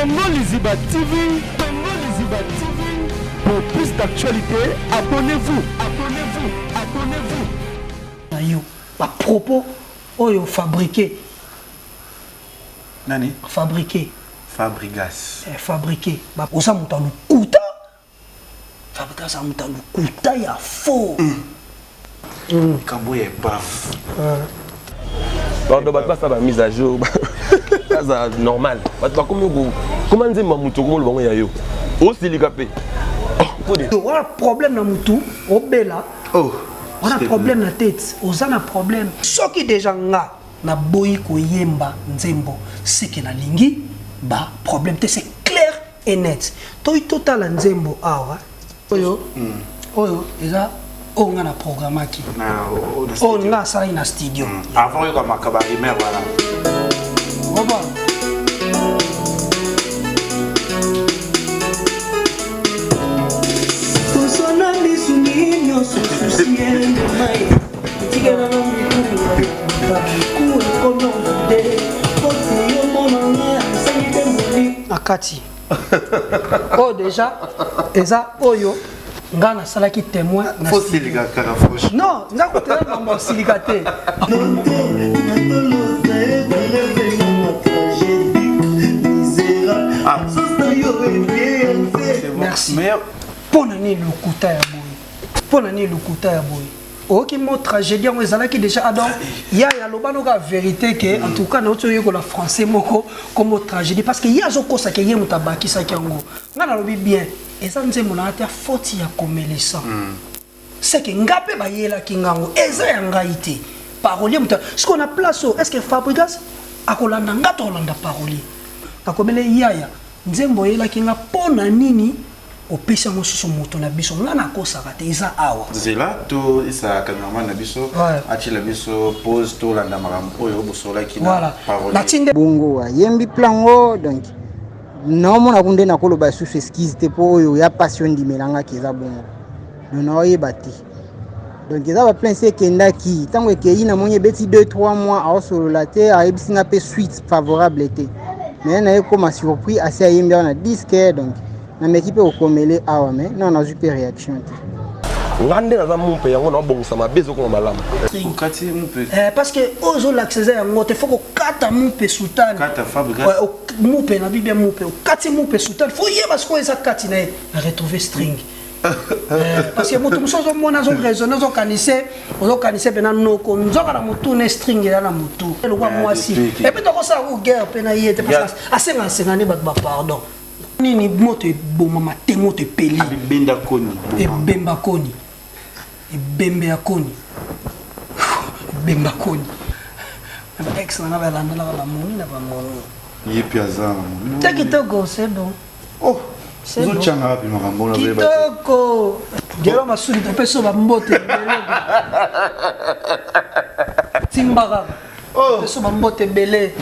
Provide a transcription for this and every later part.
Congo Liziba TV, Congo Liziba TV. Pour plus d'actualités, abonnez-vous, abonnez-vous, abonnez-vous. Na yo, ba propos oyo fabriqué. Nani? Fabriqué. Fabrigas. Eh, fabriqué. Ba oza moto ya lokuta. Fabrigas aza moto ya lokuta ya faux. Likambo ya epave. Pardon, bato basala ba mise à jour baza normal. Bato bakomi koma nzembo ya moto okomoloba ngo ya yo osilika mpe. Wana problème na mutu obela. Oh. Wana problème na tete, oza na problème. Soki déjà nga naboyi koyemba nzembo, c'est que nalingi ba problème te, c'est clair et net. Toyi totala nzembo awa. Oyo oyo eza oyo nga na programmaki. Oyo nga asalaki na studio. Avant oyoka makaba rumeur wana. Oba. Kosona misuni nyonso susi ememai tikelanga na kati oyo déjà eza oyo nga nasalaki témoin na Faut silika kaka franchement. Non, nga kotela mambo osilika te. Ah. Merci. Meilleur. Mpo na nini lokuta ya boye? Mpo na nini lokuta ya boye? Oyoki mo tragédie yango ezalaki déjà adam ya ya aloba noka vérité ke en tout cas nauti oyekola français moko kombo tragédie parce que ye azokosa ke ye moto abakisaki yango. Nga nalobi bien eza nzembo na te faute ya komelisa. C'est que nga mpe bayelaki ngango eza ya ngai te. Parolier moto sikoyo na place oyo est ce que Fabregas akolanda nga to akolanda parolier? Nakomele yaya nzembo oyelaki nga mpo na nini opesi yango susu moto na biso? Nga nakosaka te, eza awa. Nzela to isa cameraman na biso atiela biso pause tolanda makambo oyo bosolaki na parolier. Natinde bongo ayembi plango donc naomona ku nde nakoloba susu excuse te mpo oyo ya pasi ondimelangaki eza bongo donc naoyeba te donc eza baplein se ekendaki ntango ekei namoni ebeti 2 3 mois aosolola te ayebisi nga mpe suite favorable te mais naye koma surpris asi ayembi awa na disque donc nameki mpe kokomele awa mais non nazwi mpe réaction te. Nga nde naza mumpe yango naobongisa mabe ezokoma malamu. Okati mupe. Eh, parce que oyo ozolakisa eza yango te, faut kokata mupe soutane. Kata Fabregas. Ouais, mupe na bibia mupe, okati mupe soutane, faut yeba sikoyo eza kati na ye na retrouver string. Eh, parce que moto mosusu ozomona azoraisonne ozokanise ozokanise mpena noko nzoka na motu na string eza na motu elokwa mwasi epuis tokosala ku guerre mpe na ye te parce que asenga asenga nde bato bapardon nini moto ebomama te moto epeli ebemba koni ebemba koni ebembe ya koni ebemba koni ba ex nanga balandelaka bamomi na bamomi ye mpe aza na momi te kitoko c'est bon. Oh, ozotyanga wapi makambo na kitoko gelo masudi topesi yo bambote timba kaka topesi yo bambote ebele.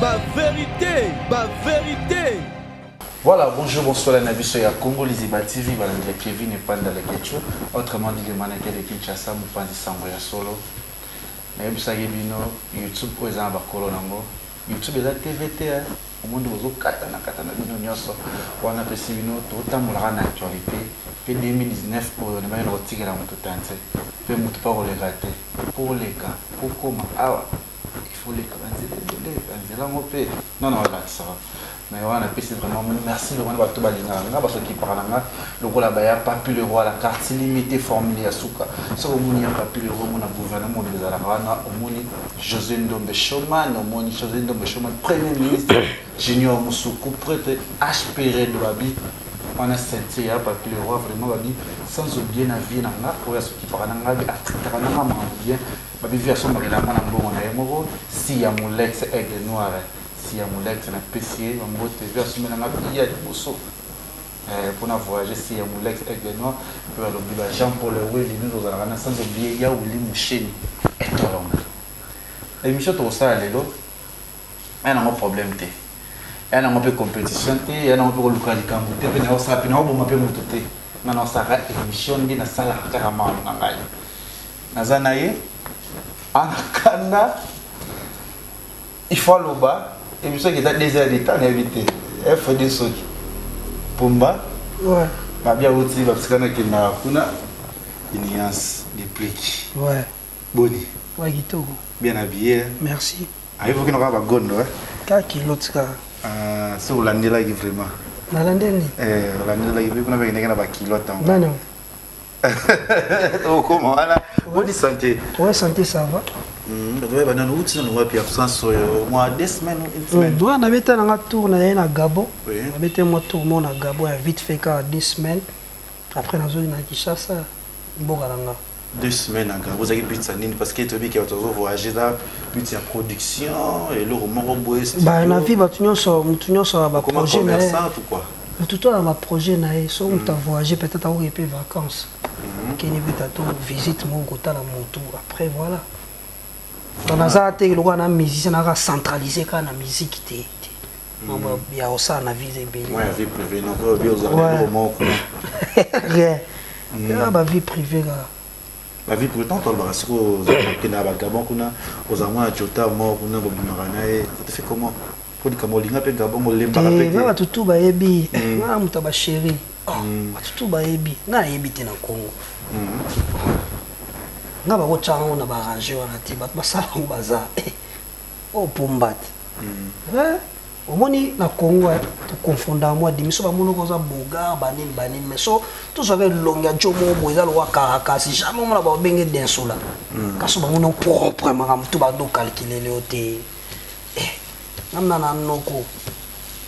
Ba vérité, ba vérité. Voilà, bonjour, bonsoir, la Nabiso ya Congo Liziba TV, balandi ya Kevin Epanda Lekecho, autrement dit le manager de Kinshasa, mopanzi sango ya solo. Nayebisaki bino YouTube oyo eza na bakolo nango. YouTube eza TV te, hein. Omoni bozokatana katana bino nyonso wana pesi bino totambolaka na actualité pe 2019 oyo nabaki na kotikela moto tante pe moto pa koleka te po oleka po okoma awa il faut oleka banzela ebele banzela yango pe nano alakisaka mais wana napesi vraiment merci vraiment na bato balingaka nga basokipaka na nga lokola baya Papi le roi la carte limité formule ya suka soki omoni ya Papi le roi omona gouvernement mobile ezalaka wana omoni José Ndombe Showman omoni José Ndombe Showman premier ministre Junior Musuku prêtre HP Redo babi wana ceinture ya Papi le roi vraiment babi sans oublier na vie na nga oyo asokipaka na nga atraitaka na nga makambo bien babi vie asombaka elamba na mbongo na ye moko si ya Molex aigle noir si ya Molex napesi ye bambote vie asombela nga biya liboso mpona voyager si ya Molex aigle noir mpe balobi ba Jean Paul Weli nous ozalaka na sans oublier ya Willy Musheni etolonga émission tokosala lelo ya nango problème te ya nango mpe compétition te ya nango mpe koluka likambo te mpe naosala mpe naoboma mpe moto te nga naosalaka émission nde nasalaka kaka makambo na ngai naza na ye anakanda il faut aloba. Émission qui est à 2 heures de temps, invité. FD Soki. Pumba. Ouais. Babia Outi, Babsikana Kenda Kuna. Iniance, déplique. Ouais. Boni. Ouais, kitoko. Bien habillé. Merci. Ayevoki na kaka bagondo. Kaka kiloti kaka. Ah, so olandelaki vraiment. Nalandeli. Eh, olandelaki mpe kuna bakendaki na bakilote yango. Nani? Okoma wana. Boni santé? Ouais, santé ça va. Bato bayeba nano outi nano wapi, absence oyo mwa 2 semaines ou une semaine? Ouais, nabeta nanga tour na ye na Gabon. Oui. Nabeta mwa tour mo na Gabon ya vite fait kaka 2 semaines. Après nazongi na Kinshasa, mboka na nga. 2 semaines na Gabon, ozalaki but ya nini? Parce que toyebi ke bato bazovoyage, eza but ya production, eloko moko boye. Ba na vie, bato nyonso, motu nyonso ya Koma baprojet na ye. commerçant ou quoi? Motu to na baprojet na ye. So moto avoyage, peut-être akoki mpe vacance, akende mpe tato visite moko kotala motu, après voilà. Donc naza te lokola na musicien, naka centralisé kaka na musique te te. Mambo ya kosala na vie eza ebele. Mwa ya vie privée noko obi ozala eloko moko kuna? Rien, kaka bavie privée kaka. Bavie privée, tant tolobaka sikoyo, ozakende na bagabon kuna, ozala mwana jota moko kuna, bobimaka na ye, ça te fait comment? Po likambo olinga mpe Gabon, olembaka mpe te nga te? Bato tu bayebi nga moto ya bachéri. Bato tu bayebi nga, nayebi te na Congo nga bakotya yango na barange wana te. Bato basala yango baza oyo pumba te. Omoni na Congo tokonfonda mwa dimi so bamonoko oza bogar banini banini, mais so tozwaka elongi ya jo moko boye eza lokwa karakasi, jamais omona babenge densola, kasi bamona propre makambo tu badokalkulele yo te. Ngamna na noko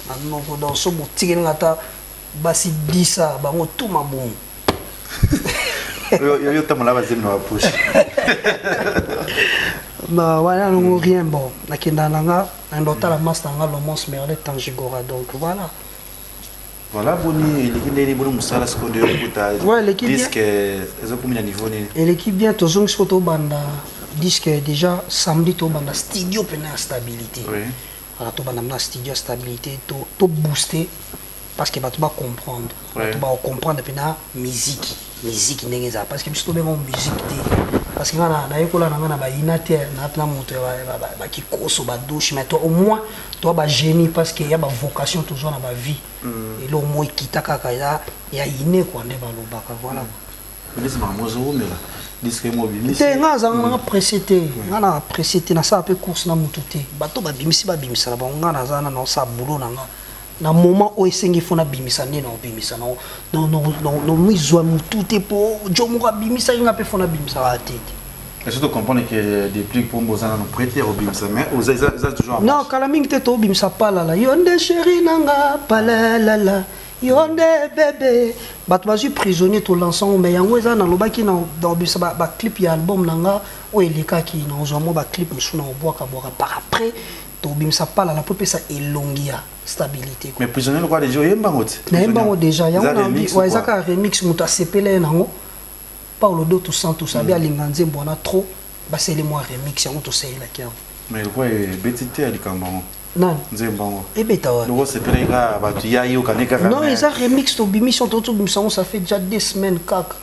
na noko, donc so botikeli nga ata basi 10 bango tu mabumu. Yo otambola bazemi na bapoche. Na wana nango rien. Bon, nakendaka na nga, nakenda otala mas na nga Lomons Merle Tangigora, donc voilà. Voilà, boni eleki ndeni? Boni mosala sikoyo nde okuta? Ouais, eleki bien. Disque ezokomi na niveau nini? Eleki bien. Tozongi sikoyo, tobanda disque déjà samedi, tobanda studio mpena ya stabilité. Voilà, tobanda na studio ya stabilité, to booster parce que bato bacomprendre. Bato bakocomprendre mpena musique, musique ndenge ezala, parce que biso tobenga musique te, parce que nga nayekola na nga na bayina te, na mpena moto ya bakikoso, badouche, mais to au moins toa bagénie, parce que ya bavocation tozwa na bavie, eloko mo ekita kaka eza ya ine kua nde balobaka, voilà. Ndesi makambo ozowumela, disque mo obimisi. Te, nga azalanga nanga pressé te, nga na pressé te, nasala mpe course na motu te. Bato babimisi, babimisa na bango. Nga naza na naosala boulot na nga na moment oyo esengi fo nabimisa nde na obimisa nomizwa motu te, mpo jo moko abimisaki nga mpe fo nabimisaka te te. Est-ce que tu comprends que depuis pombo oza nano prêt ya kobimisa, mais oza eza toujours en Non, marche? Kala mingi te tobimisa Palala, yo nde chéri nanga, palalala, yo nde bebe. Bato bazwi prisonnier, tolansa ngo, mais yango eza nalobaki na obimisa baclip ya album na nga oyo elekaki, na ozwa mwa baclip mosusu na obwakabwaka. Par après tobimisa Palala mpo epesa elongi ya stabilité quoi. Mais prisonnier lokwa déjà oyembango te? Nayembango déjà yango. Eza remix ou Ouais, eza quoi? kaka remix. Moto asepela ye nango, Paulo do Tosantos, abi alinga nzembo wana trop, basali mwa remix yango, tosalelaki yango. Mais lokwa ebeti te ya likambo yango? Nani? Nzembo yango. Ebeta wapi? Loko osepelaki kaka, bato ya yokani kaka. Non, eza remix tobimisi, tobimisa yango, ça fait déjà 2 semaines kaka.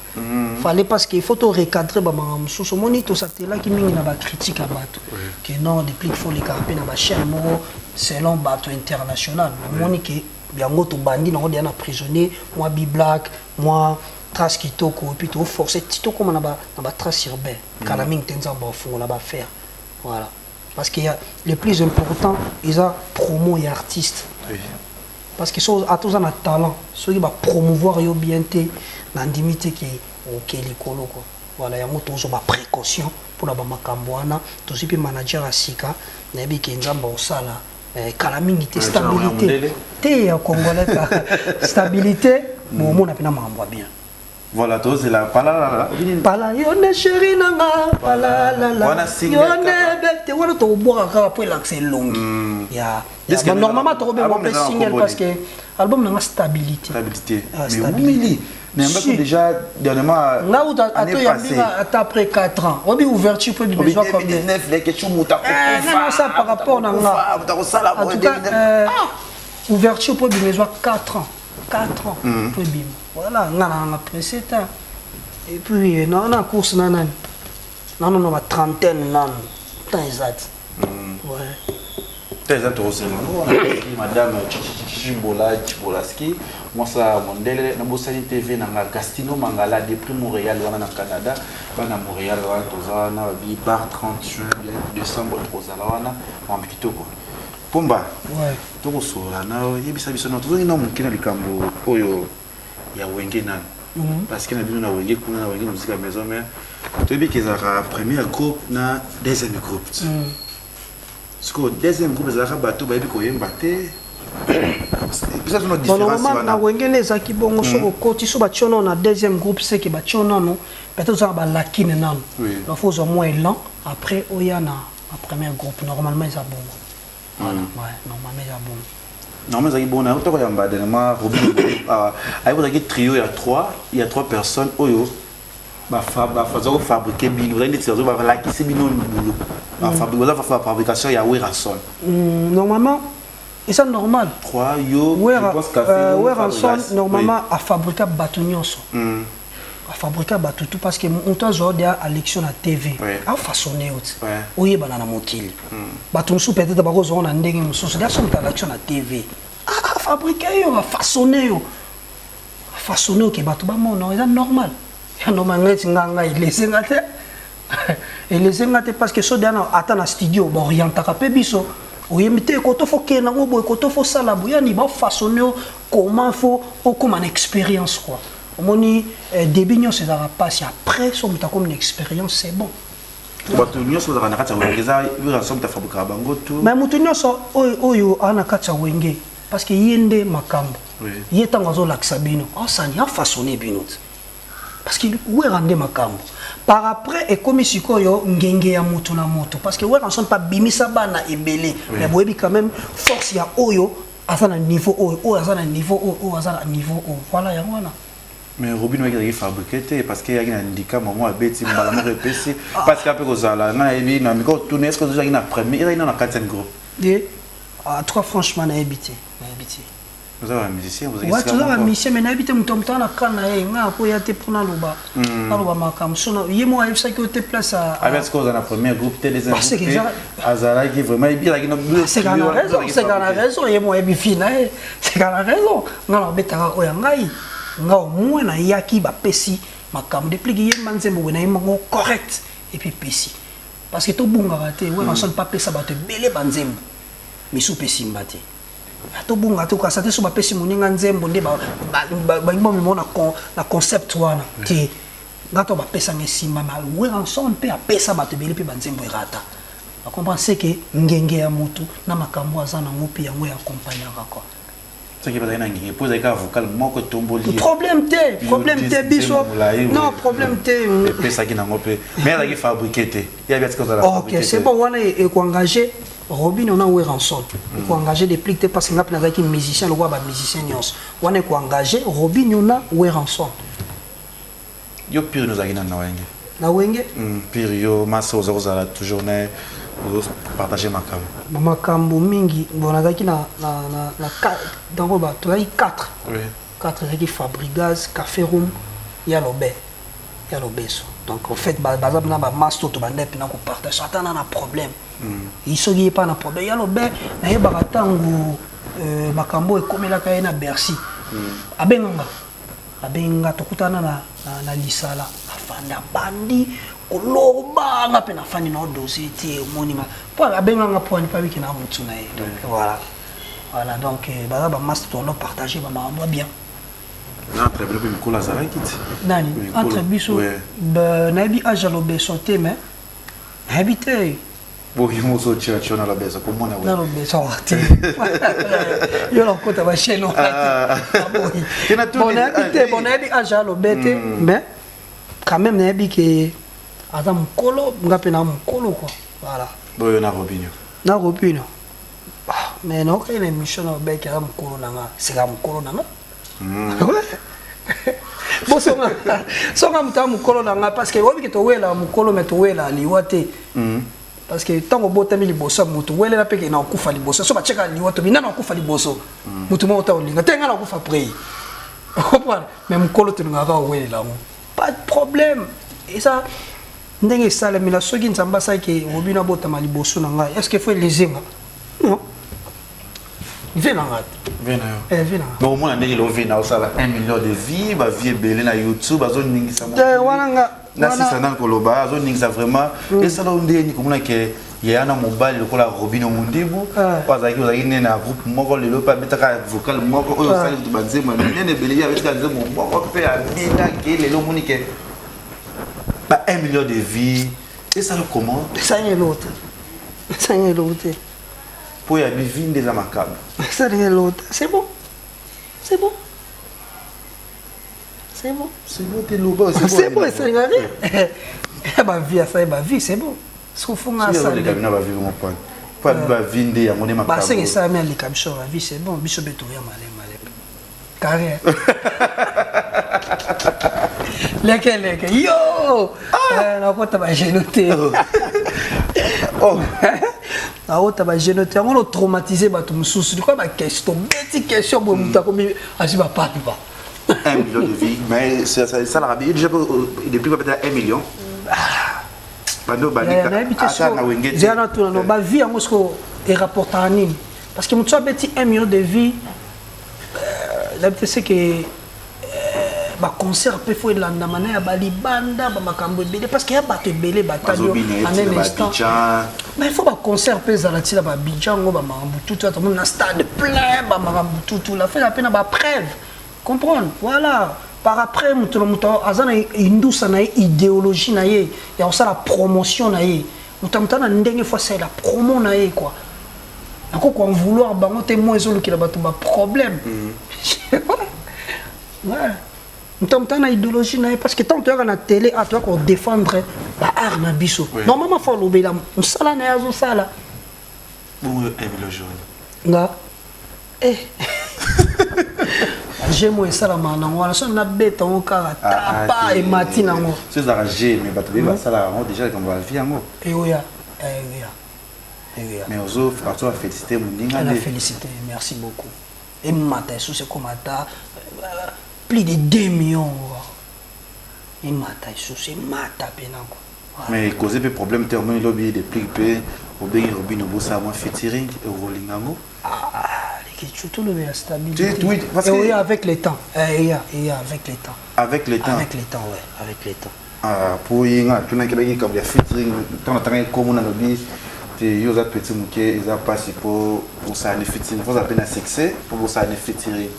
Fallait, parce que il faut to recadrer bamanga mosusu. Omoni, tosatelaki mingi na bacritique ya bato ke non, depuis qu'il faut lekaka mpe na bachaîne moko selon bato international. Omoni ke yango tobandi nango deya na prisonnier, mwa biblack, mwa trace kitoko, et puis toforce ti tokóma na batrace urbain. Kala mingi te Nzambe afungola bafaire, voilà, parce que le plus important eza promo ya artiste. Parce que so ata oza na talent, soki bapromouvoir yo bien te, nandimi te ke oke likolo quoi. Voilà, yango tozwa baprécaution mpona bamakambo wana. Tozwi mpe manager ya sika, nayebi ke Nzambe osala kala mingi te. Manager ya Stabilité mondele? Te, ya congolais kaka. Stabilité, bomona mpena makambo ya bien. Voilà, tozela Palalala. Pala, yo nde chéri nanga, palalala. Wana single Yo nde kaka. bete wana tokobwaka kaka po elakisa elongi ya Disque normalement tokobenga album mpe eza na single kombo parce que album nanga stabilité. Stabilité. Ah, Mais stabilité. wumili nayambaki Si. déjà dernièrement. Nga uta Année ato passée. yambinga ata après 4 ans obi ouverture mpo Obi ebimezwa combien? 2019 leketchu moto. Eh, non, non, ça par rapport na nga. Akosala. En tout cas, ouverture mpo ebima ezwa 4 ans, 4 ans mpo ebima. Voilà, nga na nga pressé te. Et puis na course na nani nano na batrentaine nano, temps eza te, ouais. Te, eza tokosela yango wana. Madame Chibola Chibolaski, mwasa mondele, nabosani TV na nga, Gastino Mangala depuis Montréal wana na Canada. Bana Montréal wana, toza wana, babi bar 30 juin bien décembre, tokozala wana. Mambo kitoko, Pomba. Ouais. Tokosolola na yebisa biso na tozongi na moke na likambo oyo ya Wenge nano, parce que na bino na Wenge kuna, na Wenge Musica Maison Mère, toyebi ke ezalaka premier groupe na deuxième groupe. Sikoyo deuxième groupe ezalaka bato bayebi koyemba te. Epesa tono Bon, différence normalement na wana. Wenge nde ezalaki bongo. Soki okoti, so batie nano na deuxième groupe, seke batie nano peut-être oza na balakine nano. Donc faut ozwa mwa élan, après oya na premier groupe. Normalement eza bongo. Voilà, ouais, normalement eza bongo. Normalement ezalaki bongo. Na toko yamba dernièrement Robin, ayebi, ozalaki trio ya 3, ya 3 personnes oyo baza kofabriquer bino. Ozali neti balakisi bino boulot, baza fabrication ya Werrason. Normalement eza normal. 3 yo, je pense, Café, Werrason Fabregas. Normalement afabrika bato nyonso, afabrika bato tout, parce que moto azwa deya élection na TV, afaçonne yo ti oyebana na mokili. Bato mosusu peut-être bakozwa na ndenge mosusu. Deya so moto élection na TV, afabrike yo, afaçonne yo, afaçonne yo ke bato bamona. Eza normal, ya normal. Neti nga, ngai elesenga te, elesenga te, parce que so deya ata na studio baorientaka mpe biso. Oyembi te, koto fo kende yango boye, koto fo sala boye, yani bafaçonne yo comment fo okóma na expérience quoi. Omoni, début nyonso ezalaka mpasi. Après, so moto akomi na expérience, c'est bon. Bato nyonso bazalaka na kati ya Wenge, eza Werrason moto afabrikaka bango to? Mais moto nyonso oyo aza na kati ya Wenge, parce que ye nde makambo. Ye ntango azolakisa bino, asani afaçonne bino te, parce que Wera nde makambo. Par après ekomi sikoyo ngenge ya moto na moto, parce que Werrason mpe abimisa bana ebele. Mais boyebi quand même force ya oyo aza na niveau oyo, oyo aza na niveau oyo, oyo aza na niveau oyo. Voilà, yango wana. Mais Robin oyaki, ezalaki fabriqué te, parce que eyaki na ndika mamo, abeti mbala moko, epesi. Parce que ape kozala, nga nayebi na miko tuna, est ce que ozalaki na premier, ezalaki na quatrième groupe? De en tout cas, franchement, nayebi te, nayebi te. Oza bamusicien? Ouais, toza bamusicien, mais nayebi te. Moto na kan na ye, nga akoya te mpo naloba makambo. So ye moko ayebisaki yo te place. Abi sikoyo oza na premier groupe te, deuxième groupe te, azalaki vraiment ezalaki Seka na raison, seka na raison. Ye moko ayebi fi na ye, seka na raison. Nga na obetaka oyo ya ngai. Nga au moins nayaki, bapesi makambo depuis que yemba nzembo boye, nayemba ngo correct et puis epesi, parce que tobungaka te. Werrason mpe apesa bato ebele banzembo misu mpe esimba te. Tobunga te, okasa te. So bapesi moninga nzembo nde balingi bamema na concept wana te. Nga to bapesanga esimba, ma Werrason mpe apesa bato ebele mpe banzembo erata. Bacomprendre ce que ngenge ya motu na makambo aza nango mpe yango ya accompagnaka quoi. Soki bazalaki na ngenge, mpo ezalaki kaka vocal moko etomboli. Problème te, problème te biso, non, problème te. Epesaki nango mpe, mais azalaki fabriqué te, yabi atika ozala. Ok, c'est bon. Wana ekoengage Robin na Werrason, ekoengage Déplick te, parce que nga mpe nazalaki musicien lokola bamusicien nyonso. Wana ekoengage Robin na Werrason. Yo pire ozalaki nani na Wenge? Na Wenge? Pire yo masa oza kozala toujours na ozopartage makambo. Makambo mingi. Bon, nazalaki na donc tozalaki 4. 4, ezalaki Fabregas, Café Room, ya lobe ya lobeso. Donc en fait baza na bamaster, to banda mpena kopartage. Ata na problème, soki ye mpa na problème ya lobe, nayebaka ntango makambo ekomelaka ye na Bercy, abenganga, abenga, tokutana na lisala, afanda, abandi koloba. Nga mpe nafandi na odose te. Omoni mpo abenganga mpo ani mpo abiki na motu na ye. Donc voilà, donc baza bamaster, tono partage bamakambo bien. Entre bino mpe mikolo azalaki ti? Nani entre biso? Nayebi age ya lobeso te, mais nayebi te. Boki moso otira tio na lobeso komona? Na lobeso te, yo nakota bachaîne. Bon, nayebi te. Bon, nayebi age ya lobe te, mais quand même nayebi ke aza mokolo, nga mpe na mokolo quoi. Voilà. Boyo na Robinio? Na Robinio, mais naokai na émission na obeki, aza mokolo na nga, seka mokolo na nga bosonga songa moto ya mokolo na nga, parce que oyebi ke towela mokolo, mais towela liwa te, parce que ntango obotami liboso ya motu, welela mpe ke na okufa liboso. So batiaka liwa, tobi nana okufa liboso motu moko ta olinga te, nga na okufa après, comprendre? Mais mokolo tolingaka owelela yango, pas de problème. Eza ndenge esalemela. Soki Nzambe asalaki Robino abotama liboso na ngai, est ce que faut elezenga? Non. Vie na nga te. Vie na yo. Eh, vie na nga. Mais omona ndenge lelo vie na osala 1 million de vie, ba vie ebele na YouTube azoningisa Te wana nga nasisa nani koloba azoningisa vraiment esala yo ndenge nini komona ke yaya na mobali lokola Robino Mundibu oyo azalaki ozalaki nde na groupe moko lelo mpe abetaka vocal moko oyo osali kutu banzembo ya minene ebele ye abetaka nzembo moko mpe abinaki lelo omoni ke ba 1 million de vie esala comment? Esali eloko te, esali eloko te. Mpo ya bivi nde eza makambo. Esali eloko te, c'est bon, c'est bon, c'est bon. C'est bon te loba. C'est bon, esali nga rien. Ba vie asali ba vie, c'est bon. Soki nga asali bino ba vie bongo point po ba vie nde yango nde makambo. Basenge esalami aleka biso ba vie, c'est bon, biso mpe toya malema malema. Carré. Leke leke yo. Ah! Nakota ba genou te. Oh. Nakota ba genou te. Yango no traumatiser bato mosusu. Likola ba question tobeti question boye moto akomi azwi ba papi ba. 1 million de vie mais ça ça ça la déjà depuis peut-être 1 million. Bando bandika ata na wenge. Zela tuna no ba vie yango siko e rapportaka nini? Parce que moto abeti 1 million de vie nayebi te ce que baconcert mpe fo elandama na ya balibanda bamakambo ebele parce que ya bato ebele batali yo en un instant mais il faut baconcert mpe ezala ntina baabidjan yango bamakambo tutu atomoni na stade plein bamakambo tutu la fela mpe na bapreuve comprendre voilà. Par après moto na moto aza na indusa na ye idéologie na ye ya kosala promotion na ye moto na moto aza na ndenge fo asalela promo na ye quoi. Nako ko en vouloir bango te moi ezolukela bato ba problème. Ouais. Moto moto na idéologie na ye parce que tant toyaka na télé ah toyaka kodéfendre ba art na biso. Normalement fo alobela mosala na ye azosala. Bongo idéologie wana. Nga eh jeu mo esalamaka nango wana soki nabeta yango kaka tapa emati nango. So ezalaka jeu mais bato beye basalaka yango déjà likambo ya vie yango. Eoya eoya. Mais ozo partout à féliciter moninga nde. Féliciter, merci beaucoup. Emata lisusu ekoma ata plus de 2 millions. Emata lisusu emata pena quoi. Mais causer pe problème te omoni lobi déplique pe obengi Robin obosala mwa featuring okolinga yango. Ah, surtout le stabilité. Oui, parce que oui, avec le temps. Eh, yeah, yeah, avec le temps. Avec le temps. Avec le temps, ouais, avec le temps. Ah, po ye nga atunaki baki likambo ya featuring ntango natangaki nkombo na lobi te yo oza petit moke eza mpasi mpo osala ne featuring fo ozala mpe na succès mpo bosala ne featuring.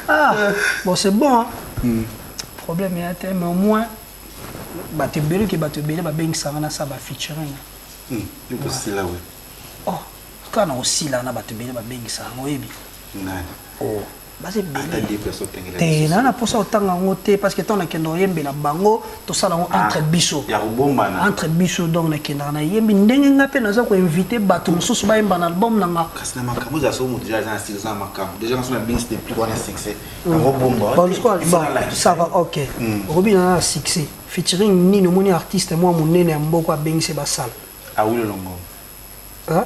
Ah, bon c'est bon hein. Problème ya te mais au moins bato ebele ke bato ebele babengisaka na sa ba featuring. Yo kosila we. Oh, kaka na kosila na bato ebele babengisaka yango oyebi. Nani? Oh, baza ebele. Te na na posa otanga yango te parce que ntango nakenda koyembela bango tosala yango entre biso. Ya kobombana. Entre biso donc nakendaka nayembi ndenge nga mpe naza koinvite bato mosusu bayemba na album na nga. Kasi na makambo ezala soki moto deja aza na succès aza na makambo deja nga so na bengisi depuis wana succès yango bomba. Bon, ça va ok. Okobina na succès featuring nini omoni artiste mwa monene ya mboka abengisi basala. Awilo Longomba. Hein?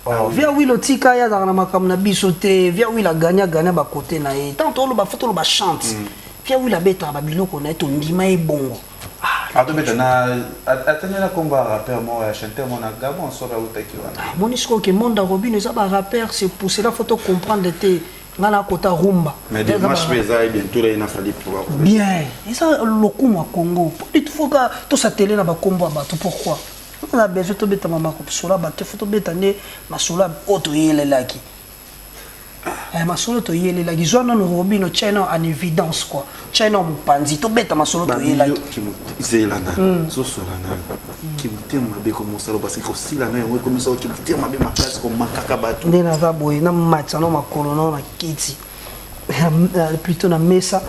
Oh, via Willo tika ye azalaka na makambo na biso te. Via Willo agagna gagna ba côté na ye. Tant toloba faut toloba chante. Via Willo abetaka ba biloko na ye tondima ye bongo. Ah, atobeta na atani na kombo ya rappeur moko ya chanteur moko na Gabon soki awutaki wana. Ah, moni sikoyo ke monde ya Robino eza ba rappeur, c'est pour cela faut to comprendre te nga na kota rumba. Mais dimanche mpe eza bientôt là ina fali pour bien. Eza lokumu ya Congo. Il faut ka tosatele na ba kombo ya bato pourquoi? On a besoin tobeta masolo ya bato, faut tobeta nde masolo oyo toyelelaki. Masolo toyelelaki zwa nano Robino tia nano en évidence quoi, tia nano mopanzi tobeta masolo toyelaki. Zela na zosola na kimotema mabe komosala parce que kosila na yango ekomisa kimotema mabe makasi komakaka bato. Nde naza boye na matisa no makolo no na kiti plutôt na mesa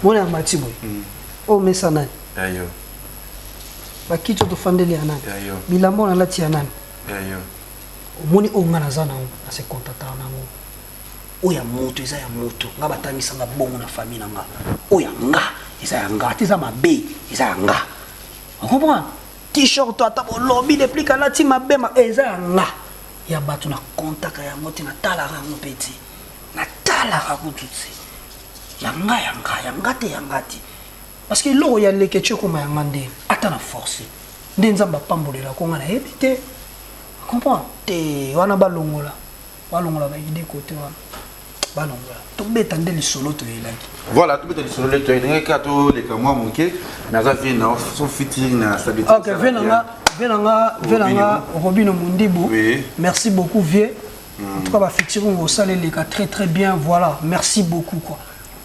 mona ya mati boye oyo mesa nani? Ayo. Bakiti oyo tofandeli ya nani? Bilamba oyo nalati ya nani? Omoni oyo nga naza nango na se contentaka nango. Oyo ya moto eza ya moto, nga batangisa nga bongo na famille na nga. Oyo ya nga eza ya nga, ata eza mabe eza ya nga. O comprendre? T-shirt ata bolobi deplique alati mabe ma eza ya nga. Ya bato na contaka yango te, natalaka yango mpe te. Natalaka kutu te. Ya nga ya nga, ya nga te ya nga te. Parce que eloko ya leketshou ekoma ya nga nde ata na force. Nde Nzambe apambolelaka nga nayebi te. Comprendre te wana balongola. Balongola ba idée côté wana. Balongola. Tobeta nde lisolo toyelaki. Voilà, tobeta lisolo le toyelaki kaka toleka mwa moke, mais aza vie na so featuring na stabilité. Ok, vie na nga, vie na nga, vie na nga Robino Mundibu. Oui. Merci beaucoup vieux. En tout cas ba featuring osala eleka très très bien, voilà. Merci beaucoup quoi.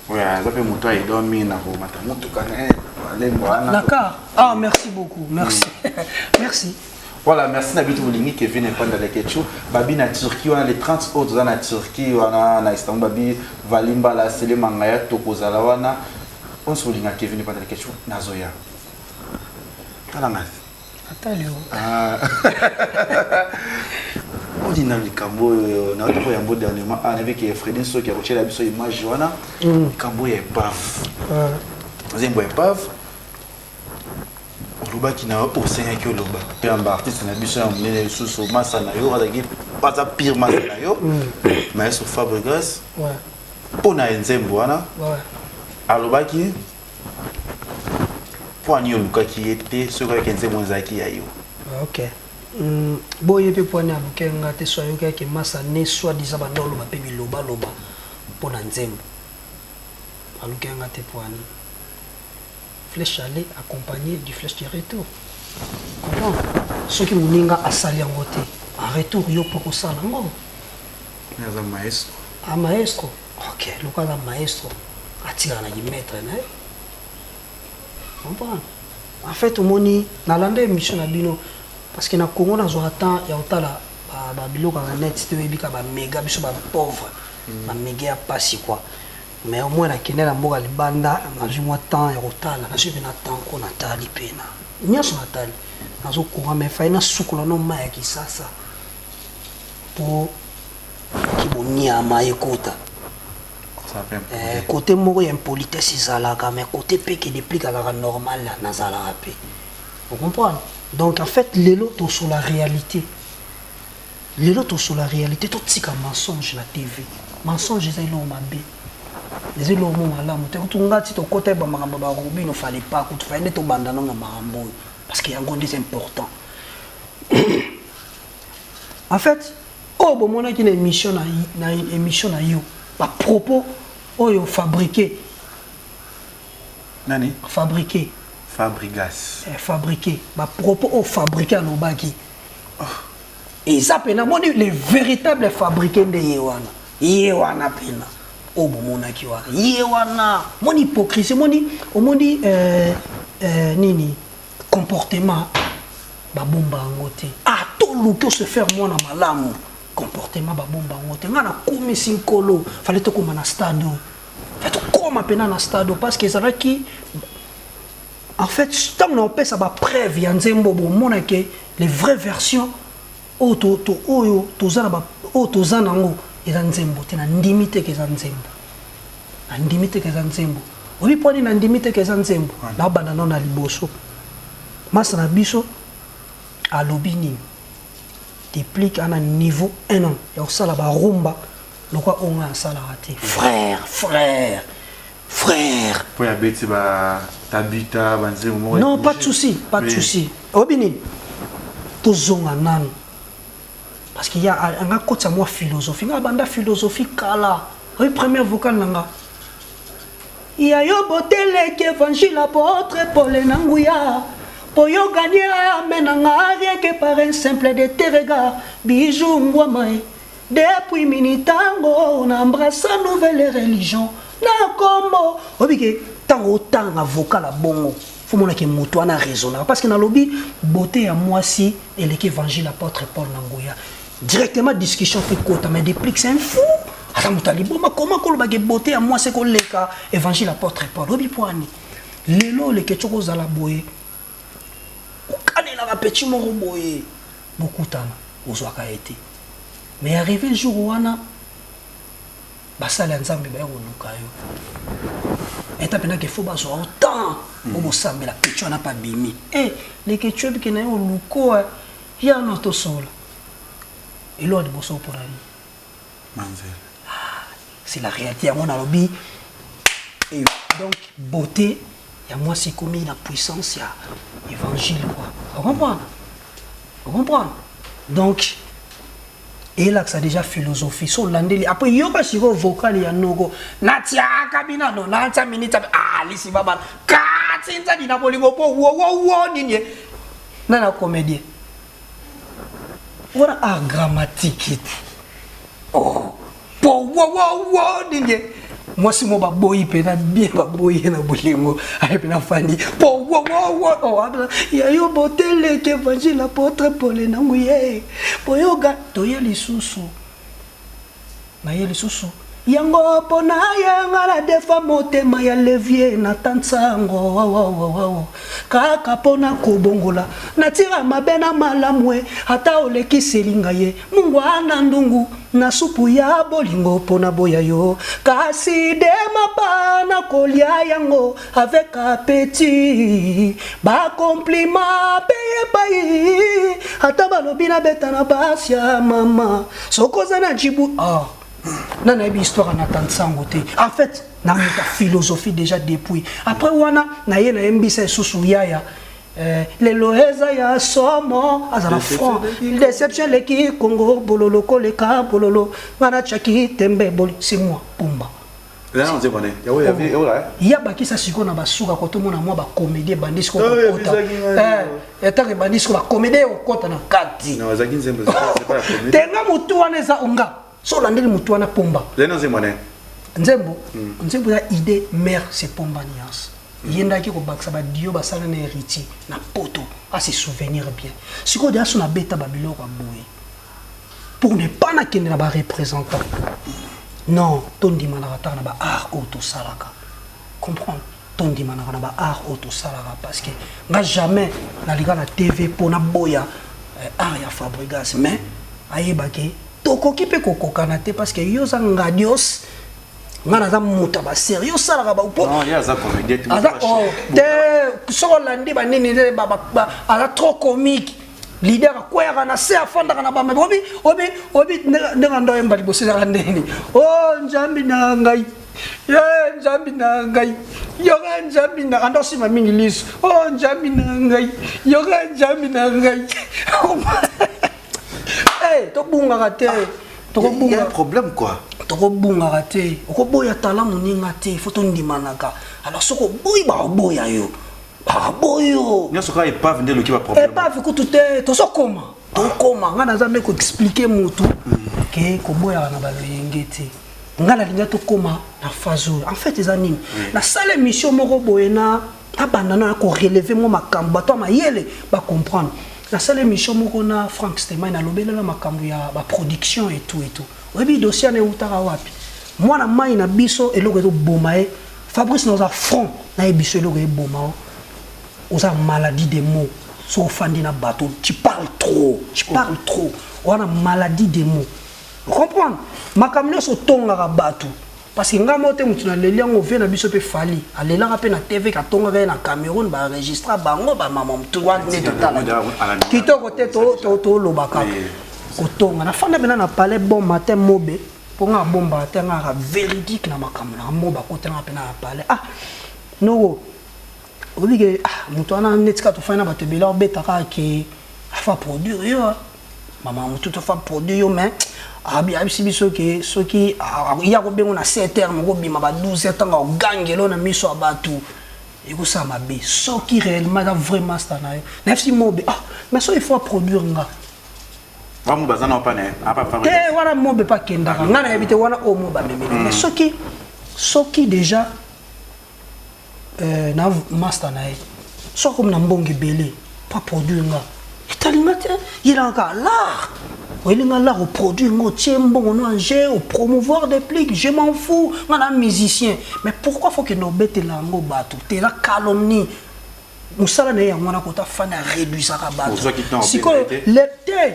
Ouais, aza pe moto ayedo mingi na komata motuka na ye, alembo wana. Na car. Ah, merci beaucoup. Merci. Merci. Voilà, merci na bitu bolingi Kevin Epanda Leketchou. Babi na Turquie wana le 30 août toza na Turquie wana na Istanbul babi Valimbala Sele Mangaya tokozala wana. Onso bolinga Kevin Epanda Leketchou nazoya. Tala nga. Ata leo. Ah. Odina likambo oyo na otoko yambo dernièrement ah nabi ke Fredin soki akotiela biso image wana. Likambo ya épave. Nzembo ya épave. Olobaki na yo osengaki oloba yamba artiste na biso ya monene lisusu masa na yo azalaki aza pire masa na yo maestro Fabregas mpo na nzembo wana alobaki mpo ani olukaki ye te soki oyaki nzembo ezalaki ya yo. Ok. Boye mpe mpo ani alukaki nga te so ayokaki masa ne soit disant banda oloba mpe bilobaloba mpo na nzembo alukaki nga te mpo ani flèche aller accompagnée du flèche du retour. Comprends? Soki moninga asali yango te en retour yo mpo kosala yango. Aza maestro. Ah maestro. Ok, lokola aza maestro atikala na kimaître na ye. Comprends? En fait omoni nalanda émission na bino parce que na Congo nazwaka temps ya kotala ba biloko ya net te oyebi ka ba méga biso ba pauvre ba méga ya pasi quoi. Mais au moins nakende na mboka libanda nazwi mwa temps ya kotala, nazwi mpe na temps ko natali mpe na nyonso natali nazokoka mais fai nasukola no mai ya Kisasa po kibonyama ekota. Côté moko ya impolitesse ezalaka mais côté pe ke déplique azalaka normal nazalaka pe. Vous comprenez? Donc en fait lelo toso la réalité. Lelo toso la réalité totika mensonge na TV. Mensonge eza eloko mabe. Eza eloko moko malamu te. Kutu nga ti tokota ba makambo ba Robino fallait pas kutu fallait nde tobanda nano na makambo oyo parce que yango nde c'est important. En fait oyo bomonaki na émission na émission na yo ba propos oyo fabriqué. Nani? Fabriqué. Fabrigas. Fabriqué. Ba propos oyo fabriqué alobaki. Eza pena moni le véritable fabriqué nde ye wana. Ye wana pena. Oyo bomonaki wana. Ye wana. Moni hypocrisie, moni omoni nini comportement babomba yango te. Ah toluki se faire mwana malamu. Comportement babomba yango te. Nga na komisi nkolo, fallait tokoma na stade. Fallait tokoma pena na stade parce que ezalaki en fait ntango na opesa ba preuve ya nzembo bomonake les vraies versions oyo to oyo toza na ba oyo toza nango eza nzembo te. Na ndimi te ke eza nzembo. Na ndimi te ke eza nzembo. Oyebi mpo nini na ndimi te ke eza nzembo? Nabanda nano na liboso. Masa na biso alobi nini? Déplique ana niveau 1 an ya kosala ba rumba lokwa oyo nga asalaka te. Frère, frère, frère. Po ya beti ba tabita ba nzembo moko. Non, pas de souci, pas de souci. Oyebi nini? Tozonga nanu. Parce qu'il y a nga kotisa mwa philosophie. Nga banda philosophie kala. Oyebi première vocale na nga. Ya yo boteleki évangile apôtre Paul na nguya. Po yo gagner ame na nga rien que par un simple de tes regards. Bijou ngwama e. Depuis minitango on embrasse nouvelle religion. Na kombo. Oyebi ke tango otanga vocal ya bongo. Faut monake moto wana raisonnable parce que nalobi beauté ya mwasi eleki évangile apôtre Paul na nguya. Directement discussion fait kota mais déplique c'est un fou. Ata moto aliboma comment kolobake beauté ya mwasi koleka évangile apôtre Paul. Oyebi po ani lelo oleke tshoko ozala boye okanelaka petit moko boye bokutana ozwaka ye te. Mais arrivé jour wana basali ya Nzambe baya koluka yo. Eta pena ke faut bazwa autant po bosambela petit wana pa bimi. Eh leke tshwebi ke na yo luko ya no tosola. Eloko liboso mpona nini? Manzela. Ah, c'est la réalité yango nalobi. Et donc beauté Ya mwasi ekomi na puissance ya évangile quoi. Ocomprendre, ocomprendre? Donc eyelakisa déjà philosophie. So olandeli, après yoka sikoyo vocal ya noko natiaka binano natya miniti alisi babana katinzadi na bolingo mpo wowowo nini ye na na comédien wana, art dramatique te. Oh, po wowowo nini ye, mwasi mo baboyi mpena bien, baboyi ye na bolingo, aye mpena fandi po wowowo ya yo boteleke évangile apôtre Paul nangu ye boyoka toye lisusu naye lisusu yango mpo na ye nga na defa motema ya levier na tansango kaka mpo na kobongola natira mabe na malamu e ata olekiseli ngai ye mungwa na ndungu na supu ya bolingo mpo na boya yo kasi de mapa na kolia yango avec appétit, bacompliment mpe epai ata balobi nabeta na basi ya mama soki oza na jibu. Ah, nga nayebi histoire ya Nathan Sango te. En fait, namuta philosophie déjà depuis. Après wana naye nayembisa lisusu yaya. Lelo eza ya somo azala front déception eleki Kongo bololo koleka bololo nga natiaki tembe boli, c'est moi Pumba. Ya bakisa sikoyo na basuka kotomona mwa bacomédie ebandi sikoyo kokota, etaka ebandi sikoyo bacomédie ekokota na kati tenga motu wana eza onga so olandeli motu wana Pomba. Nzembo, nzembo ya idée mère, c'est Pomba Nuance. Ye ndaki kobakisa badio basala na héritier na poto ase souvenir bien. Sikoyo deya so nabeta babiloko ya boye pour ne pas nakende na bareprésentant, non, tondimanaka taka na baart oyo tosalaka, comprendre, tondimanaka na baart oyo tosalaka, parce que nga jamais nalika na TV mpo naboya art ya Fabrigas, mais ayebake tokoki mpe kokokana te, parce que yo oza ngadios, nga naza moto ya basérie osalaka aza te. Soki olandi banini, aza trop comique, leader akweyaka na se, afandaka na bama obi obi obi ndenge ando oyemba liboso ezaka ndeni o Nzambi na ngai ye, Nzambi na ngai yoka, Nzambi na ando osima mingi liso o Nzambi na ngai yoka, Nzambi na ngai. Tobungaka te. Tokobunga problème quoi. Tokobungaka te, okoboya tala moninga te, fo tondimanaka. Alors soki oboyi, baoboya yo, baboyo. Nyonso kaka épave nde eloki baproblème. Épave kutu te, tozokoma, tokoma. Ngai naza nde koexpliquer motu ke koboyaka na baloyenge te. Ngai nalingi tokóma na phase oyo. En fait eza nini? Nasala émission moko boye na abanda na korelever mwa makambo, bato ya mayele bacomprendre. Nasala émission moko na Frank Stemai, nalobelela makambo ya baproduction et tout et tout. Oyebi dossier wana eutaka wapi? Mwana mai na biso, eloko ezoboma ye, Fabrice, naoza front, nayebi biso eloko eboma o oza maladie des mots. So ofandi na bato, tu parles trop, tu parles trop, wana maladie des mots, comprendre? Makambo nyonso otongaka bato, parce que ngai moko te motu naleli yango vie na biso mpe Fali alelaka mpe na TV, katongaka ye na Cameroun, baenregistra bango bamama motu wana nde totala kitoko te. Toloba kaka kotonga. Nafanda mpena na palais bon matin mobe mpo nga abombaka te, ngaka véridique na makambo na mo bakotelanga mpena na palais. Ah noko, oyebi ke ah, moto wana neti kaka tofandi na bato ebele, obetaka ke afa produire yo, mama motu tofa produire yo, mais ayebisi biso ke soki ya kobengo na 7 heures moko bima ba 12 heures, ntango ogangelo na miso ya bato ekosala mabe. Soki réellement eza vrai master na yo, nayebisi mobe, ah mais so il faut produire nga. Bamu baza na pana apa. Te, wana mobe mpe akendaka, ngai nayebi te wana oyo mobe amemeli, mais soki déjà na master na ye, soki akomi na mbongo ebele po aproduire nga, etalinga te, yelaka kaka l'art. Oyelinga l'art, oproduire nga, otie mbongo no ange opromouvoir des pliques, je m'en fous, nga na musicien. Mais pourquoi faut kende obetela yango bato te? Eza calomnie. Mosala na ye yango wana, kota fani aréduisaka bato. Sikoyo le te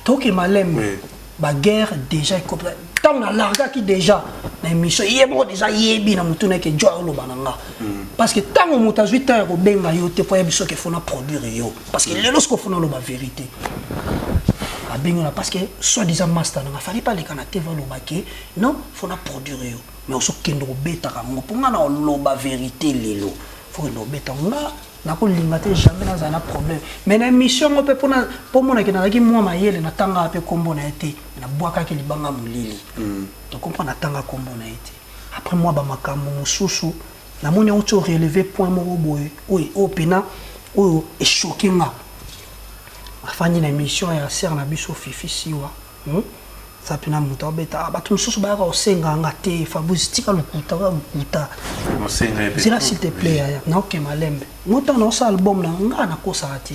toke malembe baguerre déjà ntango nalargaki déjà na émission, ye moko déjà yebi na motu nake jo oloba na nga, parce que ntango moto azwi ntango ya kobenga yo te mpo ayebi soki efona produire yo, parce que lelo soki ofona oloba vérité, abengi na, parce que soit disant master nanga fallait pas aleka na TV aloba ke non, fona produire yo, mais osokende kobetaka yango mpo nga na oloba vérité lelo. Faut kende obeta nga nakolinga te, jamais nazala na problème. Mais na émission yango mpe, mpona mpo monake nazalaki mwa mayele, natangaka mpe nkombo na ye te, nabwakaki libanga molili. Ocomprendre? Natanga nkombo na ye te. Après mwa bamakambo mosusu, namoni yango ti orelever point moko boye oyo oyo mpena oyo echoquer nga. Afandi na émission ya sere na biso Fifi Siwa, Sa mpena moto abeta, ah, bato mosusu bayaka kosenga nga te. Fabrice, tika lokuta, oya lokuta. Zela, s'il te plaît, yaya, naokema malembe. Ngo ntango naosala album na nga, nakosaka te.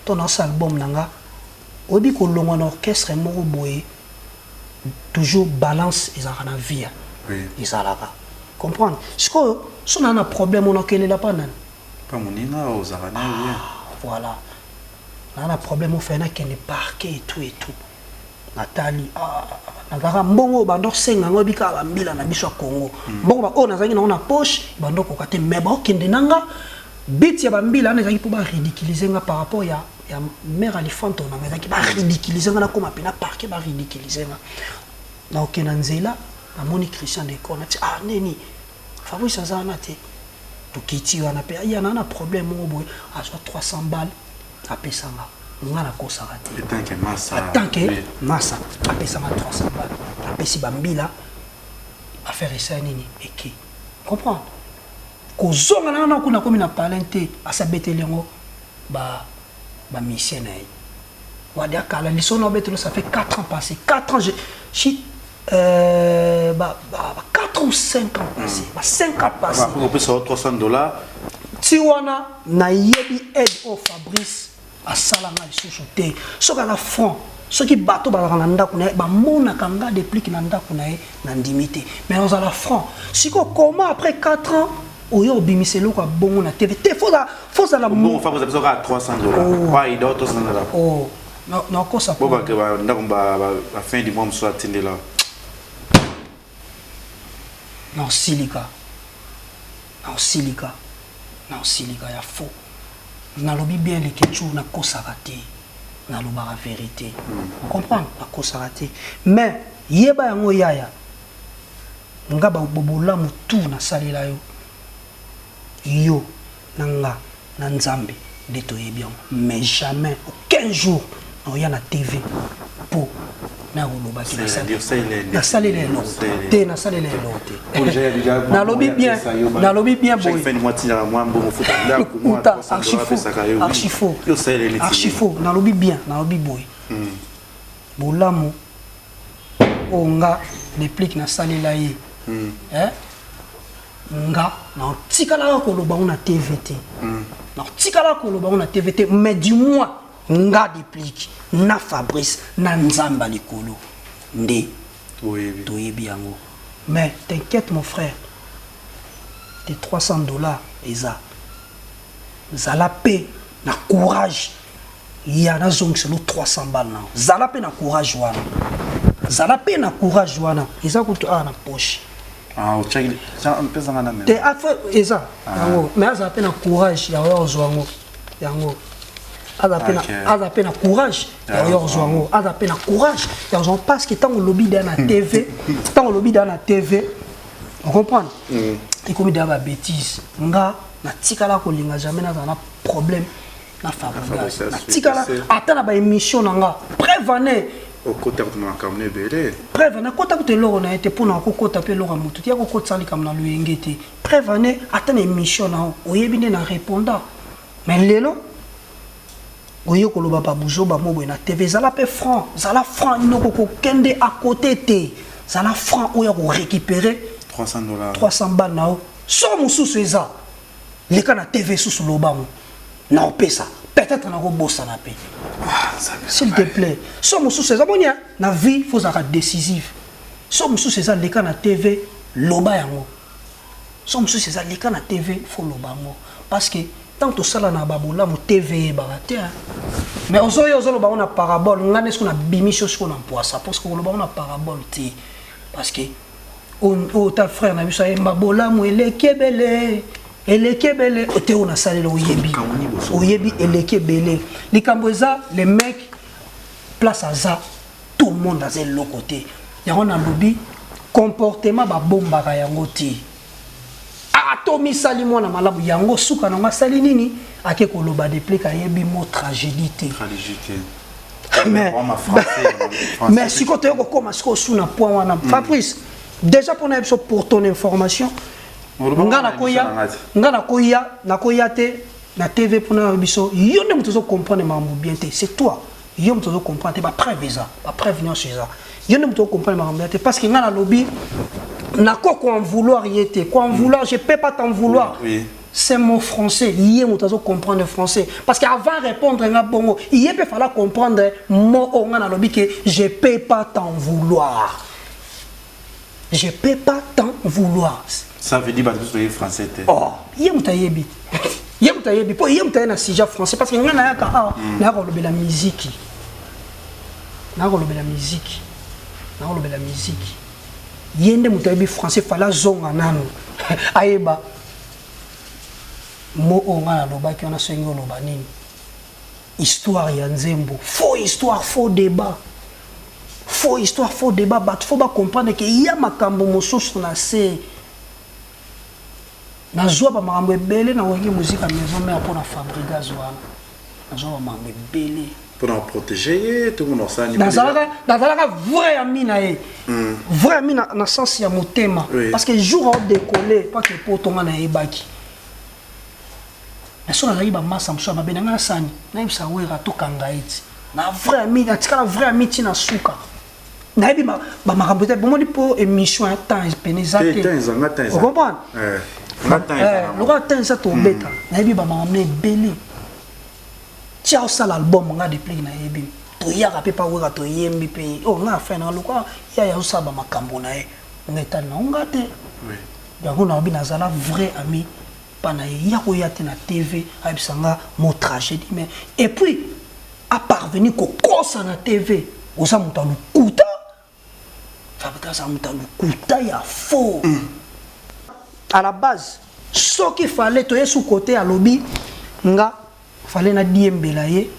Ntango naosala album na nga, oyebi, kolongwa na orchestre moko boye, toujours balance ezalaka na vie, ezalaka comprendre. Sikoyo so naa na problème, ona okelela mpa nani? Pa moninga ozalaka na ye bien. Voilà, naa na problème, ofai nakende parquet et tout et tout. Natali, ah, nazalaka mbongo oyo bando osenga yango, oyebi kaka bambila na biso ya Congo, mbongo oyo nazalaki nango na poche bando okoka te. Mais baokende na nga but ya bambila wana ezalaki mpo baridiculiser nga par rapport ya mare alifanto nanga. Ezalaki baridiculiser nga, nakóma mpe na parquet, baridiculiser nga. Nakokende na nzela, namoni Christian Decor, nati: "Ah, neni Fabrice aza wana te?" Tokiti wana mpe aya na problème moko boye, azwa 300 balles, apesanga nga. Nakosaka te. En tant que masa, apesanga 300 balles, apesi bambila, affaire esala nini, eke comprendre. Kozonga nanga na kuna, komi na palin te, asi abeteli yango bamusicien na ye wadi akala lisono abetelo. Ça fait 4 ans passé, 4 ans, je bah, 4 ou 5 ans passé, bah, 5 ans passé. Opesa 300 $. Ti wana nayebi aide oyo Fabrice asalanga lisusu te. Soki aza franc, soki bato bazalaka na ndako na ye, bamonaka nga Deplick na ndako na ye, nandimi te. Mais ozala franc sikoyo, comment après 4 ans oyo obimisa eloko ya bongo na TV te? Fozala Bongo Fabrice apesa kaka 300 $, aida 300 $. Oh, nakosa. Bo ndako ba fin du mois mosusu atindela. Naosilika, naosilika, naosilika ya faux. Nalobi bien, Lekecu, nakosaka te, nalobaka vérité. Comprendre, nakosaka te. Mais yeba yango, yaya, nga bolamu tu nasalela yo, yo na nga na Nzambe nde toyebi yango. Mais jamais, aucun jour naoya na TV mpo nakolobaki nasalela eloko te, nasalela eloko te. Nalobi bien, nalobi bien boye, archi faux, archi faux. Nalobi bien, nalobi boye, bolamu oyo nga Deplick nasalela ye, nga naotikalaka koloba ngo na TV te, naotikalaka koloba ngo na TV te. Mais du moins nga Deplick na Fabrice na Nzambe ya likolo nde toyebi yango. Mais t'inquiète, mon frère, te 300 $ eza. Zala mpe na courage ya nazongiselo 300 balles nango. Zala mpe na courage wana, zala mpe na courage wana. Eza kutu awa na poche te, eza yango. Mais azala mpe na courage ya oya kozwa yango. Yango aza mpe na courage ya oya kozwa yango, aza mpe na courage ya kozwa yango, parce que ntango olobi deya na TV, ntango olobi deya na TV, ocomprendre, ekomi deya babêtise. Nga natikala kolinga jamais nazala na problème na Fabregas. Natikala ata na baémission na nga, preuve ane. Okota kutu makambo ebele. Preuve, nakota kutu eloko na ye te, mpona kokota mpe eloko ya motu te, ya kokotisa likambo na loyenge te. Preuve ane, ata na émission na yo, oyebi nde na répondant. Mais lelo oye koloba babuzoba mo boye na TV. Ezala mpe franc, zala franc, noko kokende à côté te. Zala franc, oyo ya korécupérer 300 $. 300 balles na yo. So mosusu eza, leka na TV susu, lobango na opesa, peut-être nakobosana mpe. S'il te plaît, so mosusu eza boni na vie, faut ozalaka décisive. So mosusu eza, leka na TV, loba yango. So mosusu eza, leka na TV, faut loba yango, parce que tant tosala na babolamu, TV eyebaka te. Mais ozoyo ozoloba ngo na parabole, nga nde soki nabimisi yo sikoyo na mpwasa, parce que koloba ngo na parabole te, parce que oyo ta frère na biso ayemba bolamu eleki ebele, eleki ebele te. Oyo nasaleli, oyebi, oyebi, eleki ebele. Likambo eza, le mec, place aza, tout le monde aza eloko te. Yango nalobi, comportement babombaka yango te. Ata Atomisali mwana malamu yango suka nango asali nini? Ake koloba Deplick ayebi mot tragédie te. Tragédie te. Mais mais sikoyo toye kokóma sikoyo su na point wana. Fabrice, déjà mpona ye biso, pour ton information, nga nakoya, nga nakoya, nakoya te na TV mpona biso. Yo nde moto ozocomprendre makambo bien te, c'est toi. Yo moto ozocomprendre te, bapreuve eza, bapreuve nyonso eza. Yo nde moto ozocomprendre makambo bien te, parce que nga nalobi nako ko en vouloir ye te. Ko en vouloir, je peux pas t'en vouloir. C'est mon français, ye moto azo comprendre français, parce que avant répondre nga bongo, ye mpe fala comprendre mot oyo nga nalobi ke je peux pas t'en vouloir, je peux pas t'en vouloir. Ça veut dire bato mosusu toyebi français te. Oh, ye moto ayebi, ye moto ayebi, mpo ye moto aye na sujet français, parce que nga nayaka awa, nayaka kolobela miziki, nayaka kolobela miziki, nayaka kolobela miziki. Ye nde moto ayebi français, fala azonga nano ayeba mot oyo nga nalobaki wana. Soki oloba nini, histoire ya nzembo, faux histoire, faux débat, faux histoire, faux débat. Bato faut bacomprendre ke ya makambo mosusu na se. Nazwa bamakambo ebele na Wenge Musica Maison Mère mpo na Fabregas wana, nazwa bamakambo ebele. Mpona koprotéger ye to mpona kosala nini? Nazalaka vrai ami na ye, vrai ami na sens ya motema. Parce que jour aodécolle pake po tonga nayebaki, mais so nazalaki bamasa mosusu ya mabe na ngai, nasani nayebisa Wera tokanga ye ti na vrai ami, natikala vrai ami ti na suka. Nayebi bamakambo te, bomoni, mpo émission ya temps pene eza te. Te. Temps eza, nga temps eza. Ocomprendre? Eh, nga temps eza nango. Lokola temps eza, tobeta. Nayebi bamakambo na ebele tia osala album. Nga Deplick nayebi, toyaka mpe pa Wera, toyembi mpe o nga afin nanga lokola yaya azosala bamakambo na ye, nga etali nango nga te. Yango nayobi nazala vrai ami mpa na ye, ya koya te na TV ayebisa nga mot tragédie. Mais et puis aparvenir kokosa na TV, oza moto ya lokuta. Fabregas aza moto ya lokuta ya faux à la base. Soki fale toye su kote, alobi nga fale nadiembela ye,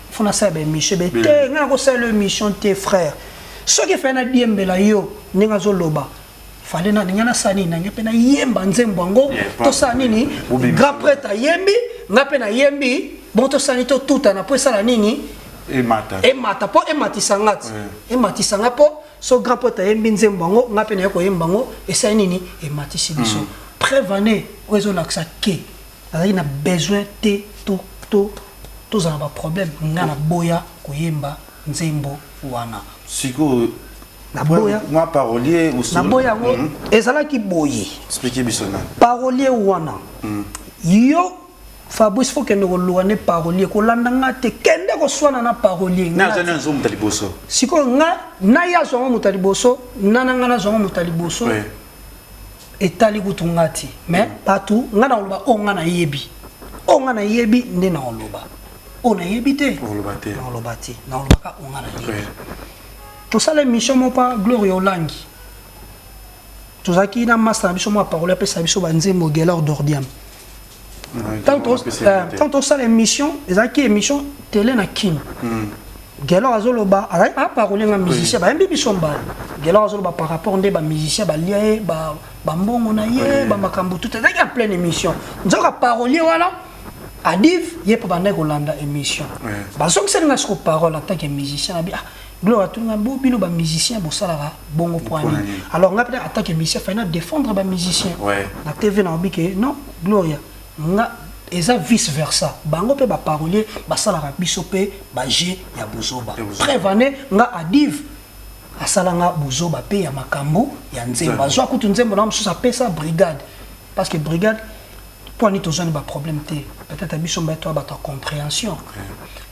fo nasala baémission be te. Nga nakosala émission te, frère. Soki fale nadiembela yo ndenge azoloba, fale na nga nasala nini? Nange mpe nayemba nzembo yango. Tosala nini? Obimisa. Grand prêtre ayembi, nga mpe nayembi bon. Tosala nini? Totutana mpo esala nini? Emata. Emata, mpo ematisa nga ti, ematisa nga, mpo so grand prêtre ayembi nzembo yango, nga mpe naye koyemba yango, esali nini? Ematisi biso. Preuve ane oyo ezolakisa ke nazalaki na besoin te tozala baproblème, nga naboya koyemba nzembo wana. Sikoyo Naboya. mwa parolier. Naboya yango, ezalaki boye. Explique biso nani. Parolier wana, yo Fabrice, fo kende koluka nde parolier, kolanda nga te. Kende koswana na parolier. Na azali nazo moto ya liboso. Sikoyo nga na ye azwango moto ya liboso, na nga nazwango moto ya liboso. Etali kutu nga te, mais bato, nga na koloba oyo nga nayebi, oyo nga nayebi nde na koloba, oyo nayebi te. Oloba te. Na koloba te, na kolobaka oyo nga nayebi. Tosala émission moko pa Gloria Olangi, tozalaki na master na biso mwa parole, apesa biso banzembo, Gelor Dordiam. Tant tosala émission, ezalaki émission télé na Kine. Gelor azoloba, azalaki aparole nga musicien, bayembi biso mbala. Gelor azoloba par rapport nde bamusicien balia ye bambongo na ye, bamakambo tout. Ezalaki en pleine émission. Nzoka parolier wana Adive, ye mpo bandaki kolanda émission. Bazongiseli nga siko parole en tant que musicien. Nabi ah, Gloire atunga bo bino bamusicien bosalaka bongo po Mpo na nini? nini? Alors nga peut-être en tant que musicien, fai na défendre bamusicien na TV. Naobi ke non, Gloria, nga eza vice versa. Bango mpe baparolier basalaka biso mpe baje ya bozoba. Ya bozoba. Preuve ane, nga Adive asalanga bozoba mpe ya makambo ya nzembo. Azwa kutu nzembo na mosusu, apesa brigade, parce que brigade mpo ani tozwani baproblème te. Peut-être biso mbaye toya bato ya compréhension.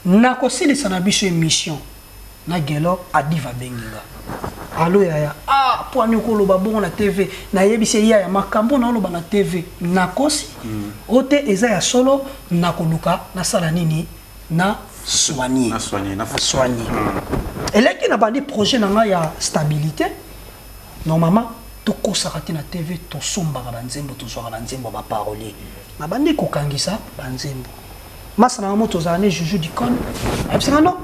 Nakosilisa na biso émission na Gelor, Adive abengi nga: "Alo yaya, ah, mpo ani okoloba bongo na TV?" Nayebisi ye: "Yaya, makambo naoloba na TV, nakosi o te? Eza ya solo. Nakoluka nasala nini? Na soigner." Na soigner, na Na soigner. Eleki na bandi projet na ngai ya stabilité. Normalement tokosaka te na TV, tosombaka banzembo, tozwaka banzembo ya baparolier. Na bandi kokangisa banzembo, masa na nga mo tozala ne Juju Dicon, ayebisanga non,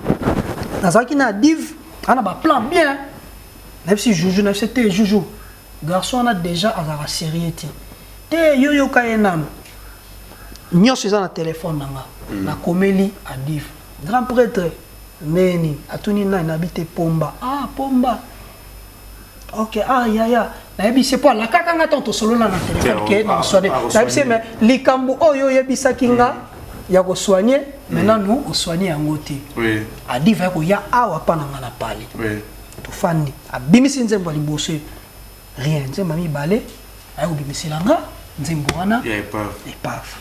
nazalaki na Dive ana baplan bien. Nayebisi Juju, nayebisi te: "Juju, garçon wana déjà azalaka sérieux te. Te, yo yoka ye nanu. Nyonso eza na telefone na nga. Nakomeli Adiv. Grand prêtre ndenge nini? Atuni nani nabi te Pomba. Ah Pomba. Ok, ah yaya, nayebisi ye mpo alakaka nga ntango tosolola na telefone ke na soigner. Nayebisi ye mais likambo oyo oyebisaki nga ya ko soigner, mais nanu o soigner yango te. Oui. Adiv aye koya awa pa na nga na pale. Oui. Tofandi, abimisi nzembo ya liboso rien, nzembo ya mibale aye kobimisela nga nzembo wana ya épave. Épave.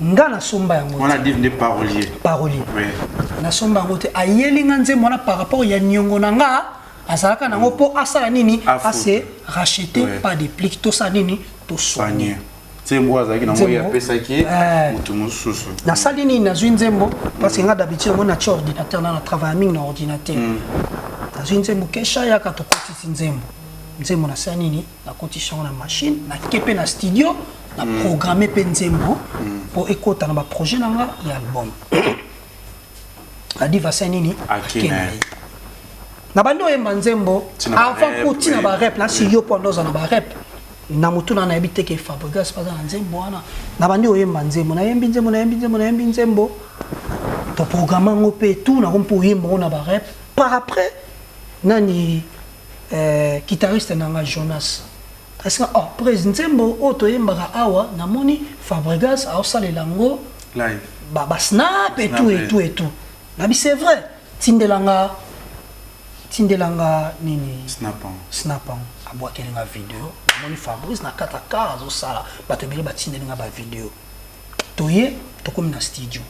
Nga nasomba yango. Wana Div nde parolier. Parolier. Oui. Nasomba yango te, ayeli nga nzembo wana par rapport ya niongo na nga azalaka nango mpo asala nini? Afuta. Ase racheter. Pas de plique, tosala nini? Tosoigne. Soigner. Nzembo azalaki nango ye Nzembo. apesaki Eh. moto mosusu. Nasali nini? Nazwi nzembo parce que nga d'habitude yango natia ordinateur na travaille mingi na ordinateur. Nazwi nzembo, kesha yaka tokotisi nzembo. Nzembo nasala nini? Nakotisi yango na machine, nake mpe na studio, na programme mpe nzembo mpo ekota na baprojet na nga ya album. Adiv asali nini? Ake Ake na na ye. ye. Na bandi oyemba nzembo Tina ba avant rep, kotina oui. barep nasi yo mpo ando oza na barep na motu na nayebi te ke Fabregas mpe aza na nzembo wana. Na bandi oyemba nzembo, nayembi nzembo, nayembi nzembo, nayembi nzembo, toprogramme yango mpe tout nako mpo oyemba yango na barep. Par après nani, guitariste na nga Jonas asinga: oh prise nzembo oyo toyembaka awa, namoni Fabregas aosalela yango live ba snap et tout Snap, et tout et tout. Nabi c'est vrai, tindelanga, tindelanga nini? Snap yango. Snap yango. Abwakeli nga video, namoni Fabrice na kati ya car azosala. Bato ebele batindeli nga bavideo. Toye, tokomi na studio.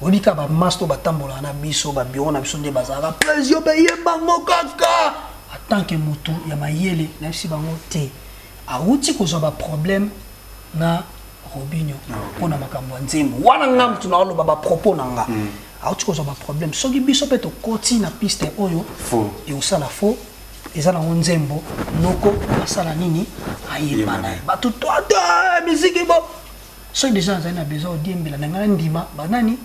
Oyebi kaka bamas to batambolaka na biso, babiro na biso nde bazalaka presio beyebango kaka en tant que motu ya mayele. Nayebisi bango te, awuti kozwa baproblème na Robinio mpona makambo ya nzembo wana. Nga mutu naoloba bapropos na nga, awuti kozwa baproblème. Soki biso mpe tokoti na piste oyo, Faux. ekosala faux. Eza nango nzembo noko asala nini? Ayemba na ye. Bato to ate misiki bo soki déjà nazali na besoin odiembela na ngai, nandima banani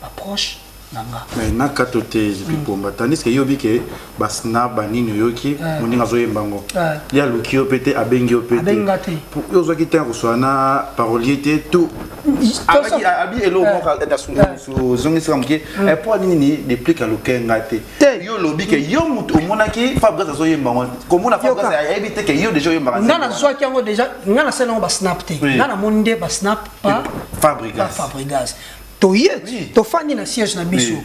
baproche na nga. Mais na kato te, JP Pomba, tandis que yobi ke basnap banini, oyoki moninga azoyemba yango, ye aluki yo mpe te, abengi yo mpe Abengi nga te. Yo ozwaki te ya kosola na parolier te to Toso- abi eloko moko ozongisaka moke mpo nini Deplick aluke nga te? Te. Yo olobi ke yo moto omonaki Fabregas azoyemba yango, komona Fabregas Yoka. ayebi te ke yo déjà oyembaka Nga nzembo wana. nazwaki yango déjà, nga nasali yango basnap te. Nga namoni nde basnap pa Fabregas. pa Fabregas. Toye, tofandi na siège na biso.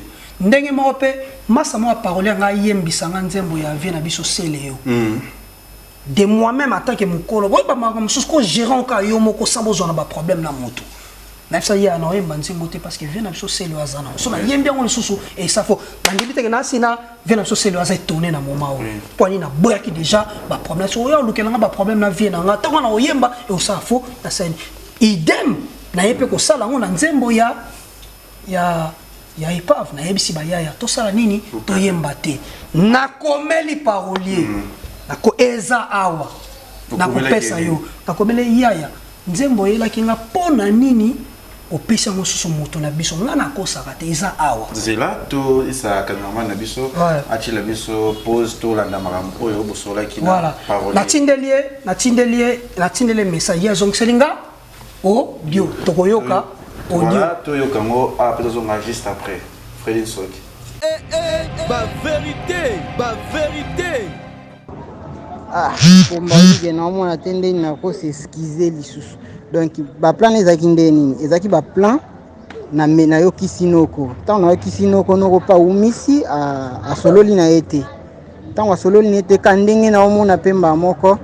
Ndenge moko mpe masa moko ya parole yanga ayembisanga nzembo ya vie na biso sele yo. De moi-même en tant que mokolo boyeba makambo mosusu ko gérant ka yo moko sans bozwa na baproblème na motu. Nayebisa ye na oyemba nzembo te parce que vie na biso sele oyo aza nango. So nayembi yango lisusu esa fo nandimi teke nasi na vie na biso sele oyo aza étonné na moment oyo. Mpo ani naboyaki déjà baproblème. So oyo alukelanga baproblème na vie na nga, ntango na oyemba ekosala fo. Nasali idem naye mpe kosala yango na nzembo ya épave. Nayebisi bayaya tosala nini? Toyemba te. Nakomeli parolier nako eza awa. Nakopesa yo, nakomeli yaya nzembo oyelaki nga mpo na nini opesi yango susu moto na biso? Nga nakosaka te, eza awa. Nzela to esala cameraman na biso atiela biso pause, tolanda makambo oyo bosololaki na Voilà. parolier. Natindeli ye, natindeli ye, natindeli ye message, ye azongiseli nga audio. Tokoyoka audio. Voilà, toyoka yango awa mpe tozonga juste après. Fredi Nsoki. Ba vérité, ba vérité. Ah, Pomba, oyike naomona te ndeni nakos'excuser lisusu. Donc baplan ezalaki nde nini? Ezalaki baplan na me nayokisi noko. Ntango nayokisi noko, noko mpe awumisi asololi na ye te. Ntango asololi na ye te, ka ndenge naomona mpe mbala moko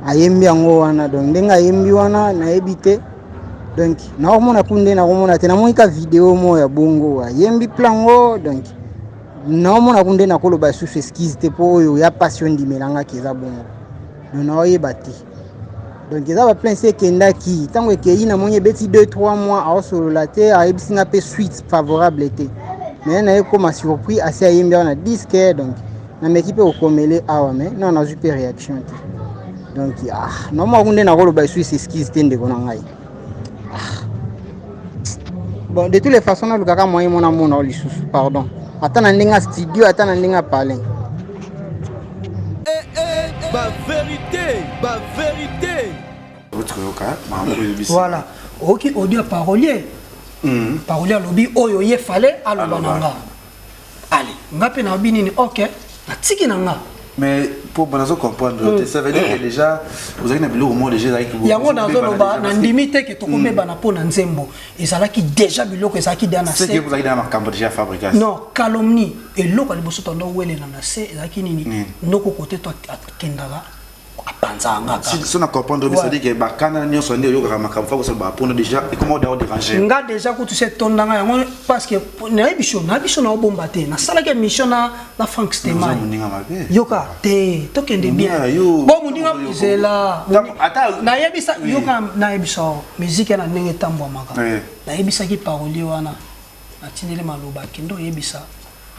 ayembi yango wana. Donc ndenge ayembi wana, nayebi te. Donc naomona ku nde nakomona te, namoni ka video moko ya bongo ayembi plango. Donc naomona ku nde nakoloba lisusu excuse te mpo oyo ya pasi ondimelangaki eza bongo. Donc naoyeba te. Donc eza baplan esi ekendaki. Ntango ekei, namoni ebeti 2 3 mois aosolola te, ayebisi nga mpe suite favorable te. Mais naye koma surpris, asi ayembi awa na disque. Donc nameki mpe kokomele awa, mais non, nazwi mpe réaction te. Donc ah, naomona ku nde nakoloba lisusu excuse te, ndeko na ngai. Ah. Bon, de toutes les façons nalukaka moyen mona mona oyo lisusu, pardon, ata na ndenge ya studio, ata na ndenge ya palin. Ba vérité, ba vérité. koyoka makambo oyebisi. Voilà, oyoki audio ya parolier. Parolier alobi oyo ye fale aloba na nga. Ale nga mpe nalobi nini? Ok, natiki na nga. Mais pour nazo comprendre te, ça veut dire que déjà ozalaki na biloko moko déjà ezalaki Yango nazoloba, nandimi te ke tokobebana mpo na nzembo. Ezalaki déjà biloko, ezalaki déjà na se. Se ozalaki na makambo déjà ya fabrication. Non, calomnie. Eloko ya liboso tondo welela na se ezalaki nini? Noko kote to akendaka, apanzaka nga kaka. So na comprendre bien, c'est-à-dire que bakana nyonso nde oyokaka makambo fa kosala bapona déjà ekoma oda odéranger. Nga déjà kutu se etondanga yango, parce que nayebi biso na biso na obomba te. Nasalaki émission na Frank Stemai. Moninga mabe. Yoka te, tokende bien. Moninga yo. Bo moninga zela. Nayebisa, yoka, nayebisa o musique na ndenge etambwamaka. Nayebisaki parolier wana, natindeli maloba, akende oyebisa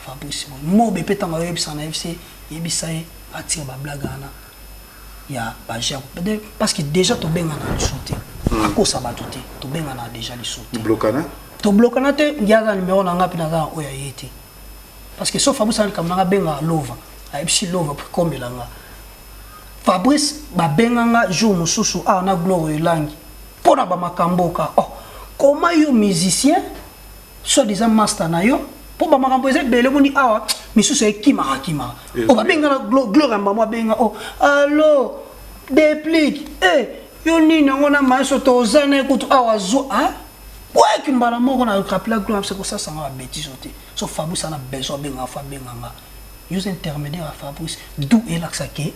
Fabrice boye. Mobe mpe ntango ayoyebisa na fc, yebisa ye atika bablague wana ya bagere, parce que déjà tobengana liso te, akosa bato te, tobengana déjà liso te. Blokana. Toblokana te. Ye aza numero na nga mpe naza na oyo aye te, parce que so Fabrice aza likambo na nga, abengaka Lova, ayebisi Lova mpo ekombela nga. Fabrice babenganga jour mosusu awa na Gloire Elangi mpo na bamakambo ka. Oh, koma yo musicien, soit disant master na yo, mpo bamakambo eza ebele. Moni awa misusu ekimaka kimaka. O babengana Gloire ya mbamo, abenga o allo Déplique e yo nini yango na maso toza na ye kutu awa zwa kweki mbala moko na rappeler Gloire se kosasanga babêtises te. So Fabrice ana besoin abengaka, fo abenganga yo intermédiaire ya Fabrice, d'où elakisa ke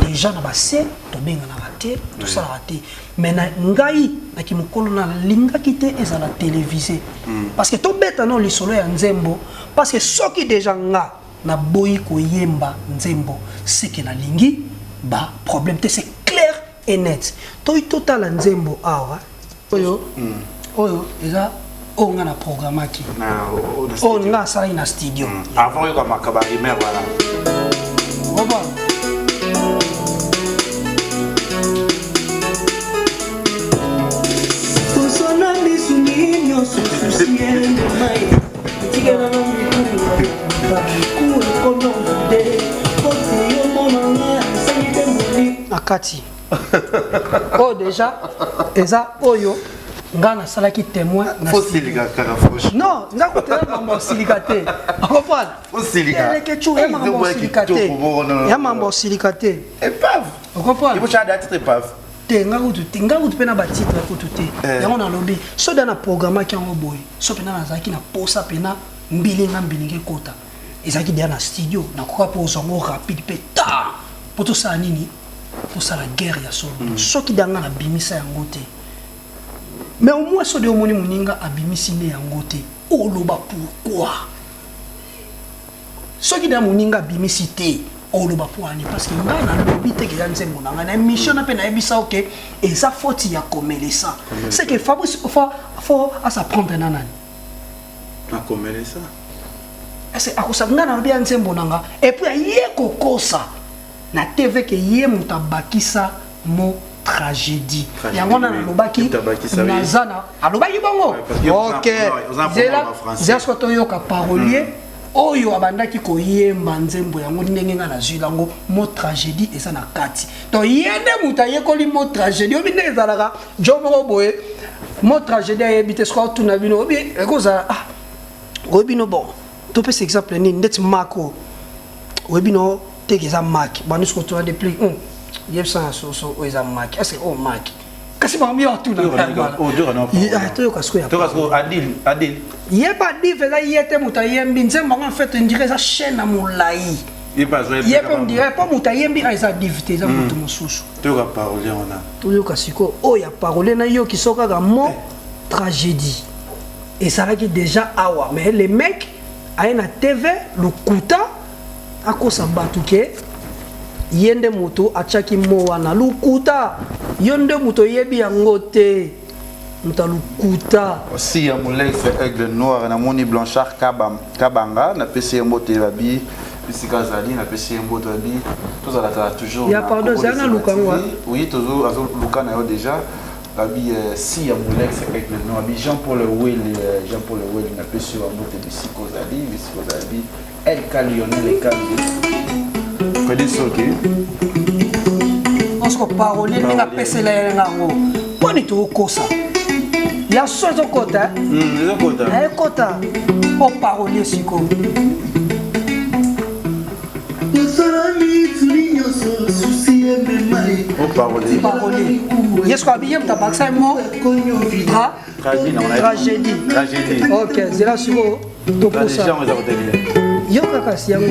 déjà na base tobenganaka te, tosalaka te. Mais na ngai naki mokolo nalingaki te ezala télévisé, parce que tobeta no lisolo ya nzembo, parce que soki déjà nga naboyi koyemba nzembo, seke nalingi ba problème te, c'est clair et net. Toyi totala nzembo awa, oyo oyo eza oyo nga na programmaki, oyo nga asalaki na studio. Avant oyoka makaba rumeur wana. Oba Kosona misuni nyonso, susi ememai, etikelanga miku ekolonga te, poti yomonanga esangi te moli na kati. Oyo déjà eza oyo nga nasalaki témoin na Osilika kaka, franchement. Non, nga kotela mambo osilika te, ocomprendre? Osilika. Elekecu ya makambo osilika te, ya mambo osilika te. Épave. Ocomprendre? Ebocha titre épave. Te, nga kutu te, nga kutu mpe na batitre kutu te. Yango nalobi, so da na programmaki yango boye, so mpena nazalaki na posa mpena mbilinga mbilinga ekota, ezalaki deya na studio, nakoka mpo ozwa yango rapide mpe ta mpo tosala nini, tosala guerre ya solo. Soki da nga nabimisa yango te, mais au moins so de omoni moninga abimisi nde yango te, oloba pourquoi? Soki da moninga abimisi te, oloba mpo ani? Parce que ngai nalobi te ke eza nzembo na ngai. Na émission na mpe nayebisa oke eza faute ya komelesa, c'est que Fabrice faut as'en prendre na nani? Nakomelesa. Ese akosa ngai nalobi ya nzembo na nga, et puis aye kokosa na TV ke ye moto abakisa mo tragédie. Yango wana nalobaki naza na alobaki bongo. Ok, zela zela, soki toyoka parolier oyo abandaki koyemba nzembo yango, ndenge ngai nazwi yango, mo tragédie eza na kati. To ye nde moto ayekoli mo tragédie. Oyebi ndenge ezalaka, jo moko boye mo tragédie ayebi te. Soki otuna bino, oyebi ekozala, ah, oyebi no. Bon, topesa exemple nini? Ndeti mako, oyebi no teke eza maki bandi. Soki otuna depuis, yebisa na soso oyo eza maki, est ce que oyo maki? Kasi bango yo atuna, toyoka sikoyo. Yeba dive eza ye te moto ayembi nzembo yango. En fait, on dirait eza chaîne ya molai. Ye mpe on dirait mpo moto ayembi a eza dive te, eza moto mosusu. Toyoka sikoyo oyo ya parole. Nayoki so kaka mo tragédie ezalaki déjà awa, mais le mec aye na TV lokuta, akosa bato ke ye nde moto atiaki mo wana. Lokuta, yo nde moto oyebi yango te, moto ya lokuta. Si ya Molex Aigle Noir, namoni Blanchard Kabanga, napesi ye mbote, babi bisika azali, napesi ye mbote, babi tozalaka toujours. Ya pardon, ezala na luka ngo. Oui, tozo azoluka na yo déjà, babi si ya Molex Aigle Noir, babi Jean Paul Wele, Jean Paul Wele, napesi yo bambote bisika ozali, bisika ozali. LK Lionel Ekambi, Fredi Soki. siko parolier ndenge apesela ye nga yango mponi tokokosa ya so ezokota ekota o parolier sikoyo. Parolier ye siko abi ye moto abakisa ye mo tragédie. Ok, zela sikoyo tokosa yoka kasi yango.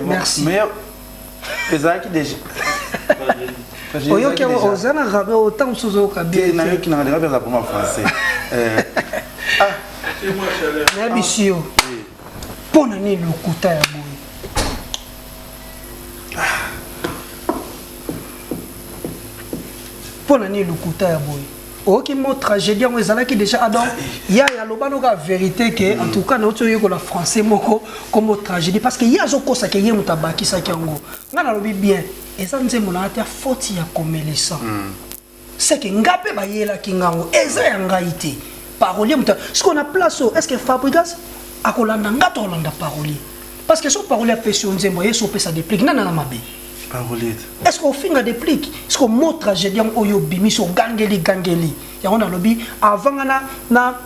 Merci. Ezalaki déjà. Oyoki yango, oza na rabe otango mosusu oyoka bien. Nayoki nanga rabe eza koma français. Nayebisi yo mpo na nini lokuta ya boye? Mpo na nini lokuta ya boye? Oyoki mo tragédie yango ezalaki déjà. Ah, donc ya aloba noka vérité ke en tout cas nauti oyekola français moko kombo tragédie, parce que ye azokosaka ye moto abakisaki yango. Ngai nalobi bien, eza nzembo na te, foti ya komelisa seke nga mpe bayelaki ngango, eza ya ngai te. Parolier moto sikoyo na place oyo, est ce que Fabrigas akolanda nga to akolanda parolier? Parce que so parolier apesi yo nzembo, ye so opesa déplique nani na mabe? Parolier. Est ce que ofinga déplique est ce que mot tragédie yango oyo obimisi, ogangeli gangeli yango? Nalobi avant nga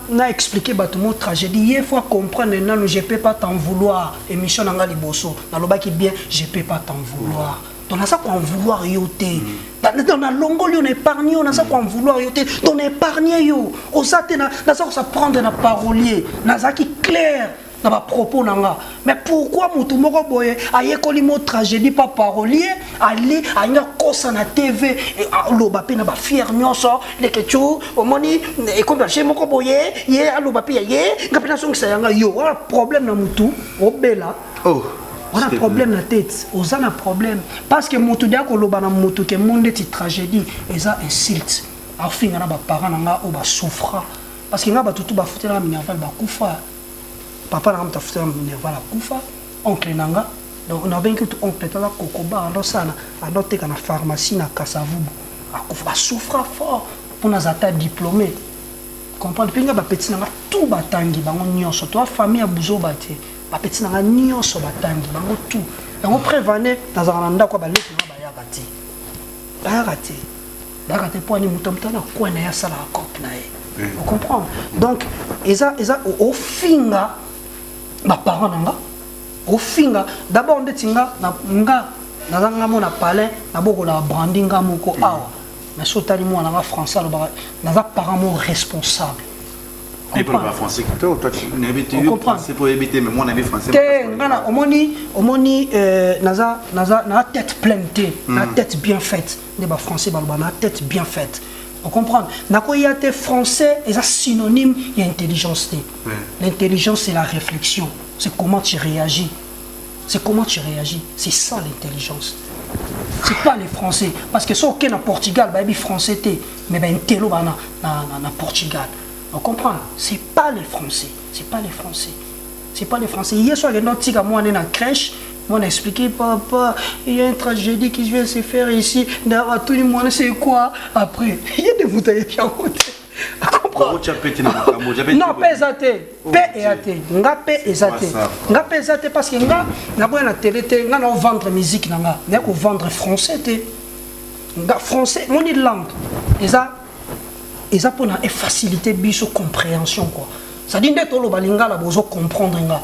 na expliquer bato mot tragédie, ye faut comprendre nanu. Je peux pas t'en vouloir, émission na nga liboso nalobaki bien, je peux pas t'en vouloir. Donc naza ko en vouloir yo te. Donc nalongoli yo, na épargne yo, naza ko en vouloir yo te. Donc na épargne yo, oza te, naza kosa prendre na parolier. Nazalaki clair na bapropos na nga, mais pourquoi motu moko boye ayekoli mo tragédie pa parolier, ali alingi akosa na TV, aloba mpe na bafiere nyonso leke tu omoni ekomi baje moko boye, ye aloba mpe ya ye, nga mpe nazongisa yanga yo. Wana problème na motu obela. Oh. Wana problème na tête, oza na problème, parce que motu deya koloba na motu ke mo ndeti tragédie eza insulte, afinga na baparent na nga oyo basouffra, parce que nga bato tu bafutelaka minerval bakufa. Papa na nga moto afutelaka minerval akufa, oncle na nga, donc nabengi kutu oncle, taza kokoba andosala, andoteka na pharmacie na Kasavubu, akufa. Basouffra fort mpo naza ata diplômé, comprendre mpe nga. Bapeti na nga tout batangi bango nyonso, toa famille ya buzoba te. Bapeti na nga nyonso batangi bango tout. Yango preuve ane nazalaka na ndako ya baleki na nga, bayaka te, bayaka te, bayaka te. Mpo ani moto moto na coin na ye asalaka cope na ye, ocomprendre? Donc eza ofinga baparent na nga, ofinga d'abord ndeti nga nga naza nga mo na palin, nabokolaka brandi nga moko awa. Mais so otali mwana nga français alobaka, naza parent mo responsable. Français kitoko, toi nayebi te yo français po oyebi te, mais moi nayebi français. Te, nga na omoni naza na tête pleine te, na tête bien faite nde bafrançais baloba, na tête bien faite, ocomprendre? Nakoya te, français eza synonyme ya intelligence te. L'intelligence, c'est la réflexion, c'est comment tu réagis, c'est comment tu réagis, c'est ça l'intelligence, c'est pas les français. Parce que so oke na Portugal, bayebi français te, mais baintelo bana na Portugal, on comprend. C'est pas les français, c'est pas les français, c'est pas les français. Hier soir, akenda otika mwana na crèche, mwana expliqué: "Papa, il y a une tragédie qui vient se faire ici." Atuni mwana: "C'est quoi?" Après ye de moto ayebi yango te. Non, mpe eza te, mpe eya te, nga mpe eza te, nga mpe eza te, parce que nga naboya na télé te. Nga na ovendre musique na nga, naya kovendre français te. Nga français moni langue eza mpona efacilité biso compréhension quoi. C'est-à-dire nde toloba lingala, bozo comprendre nga.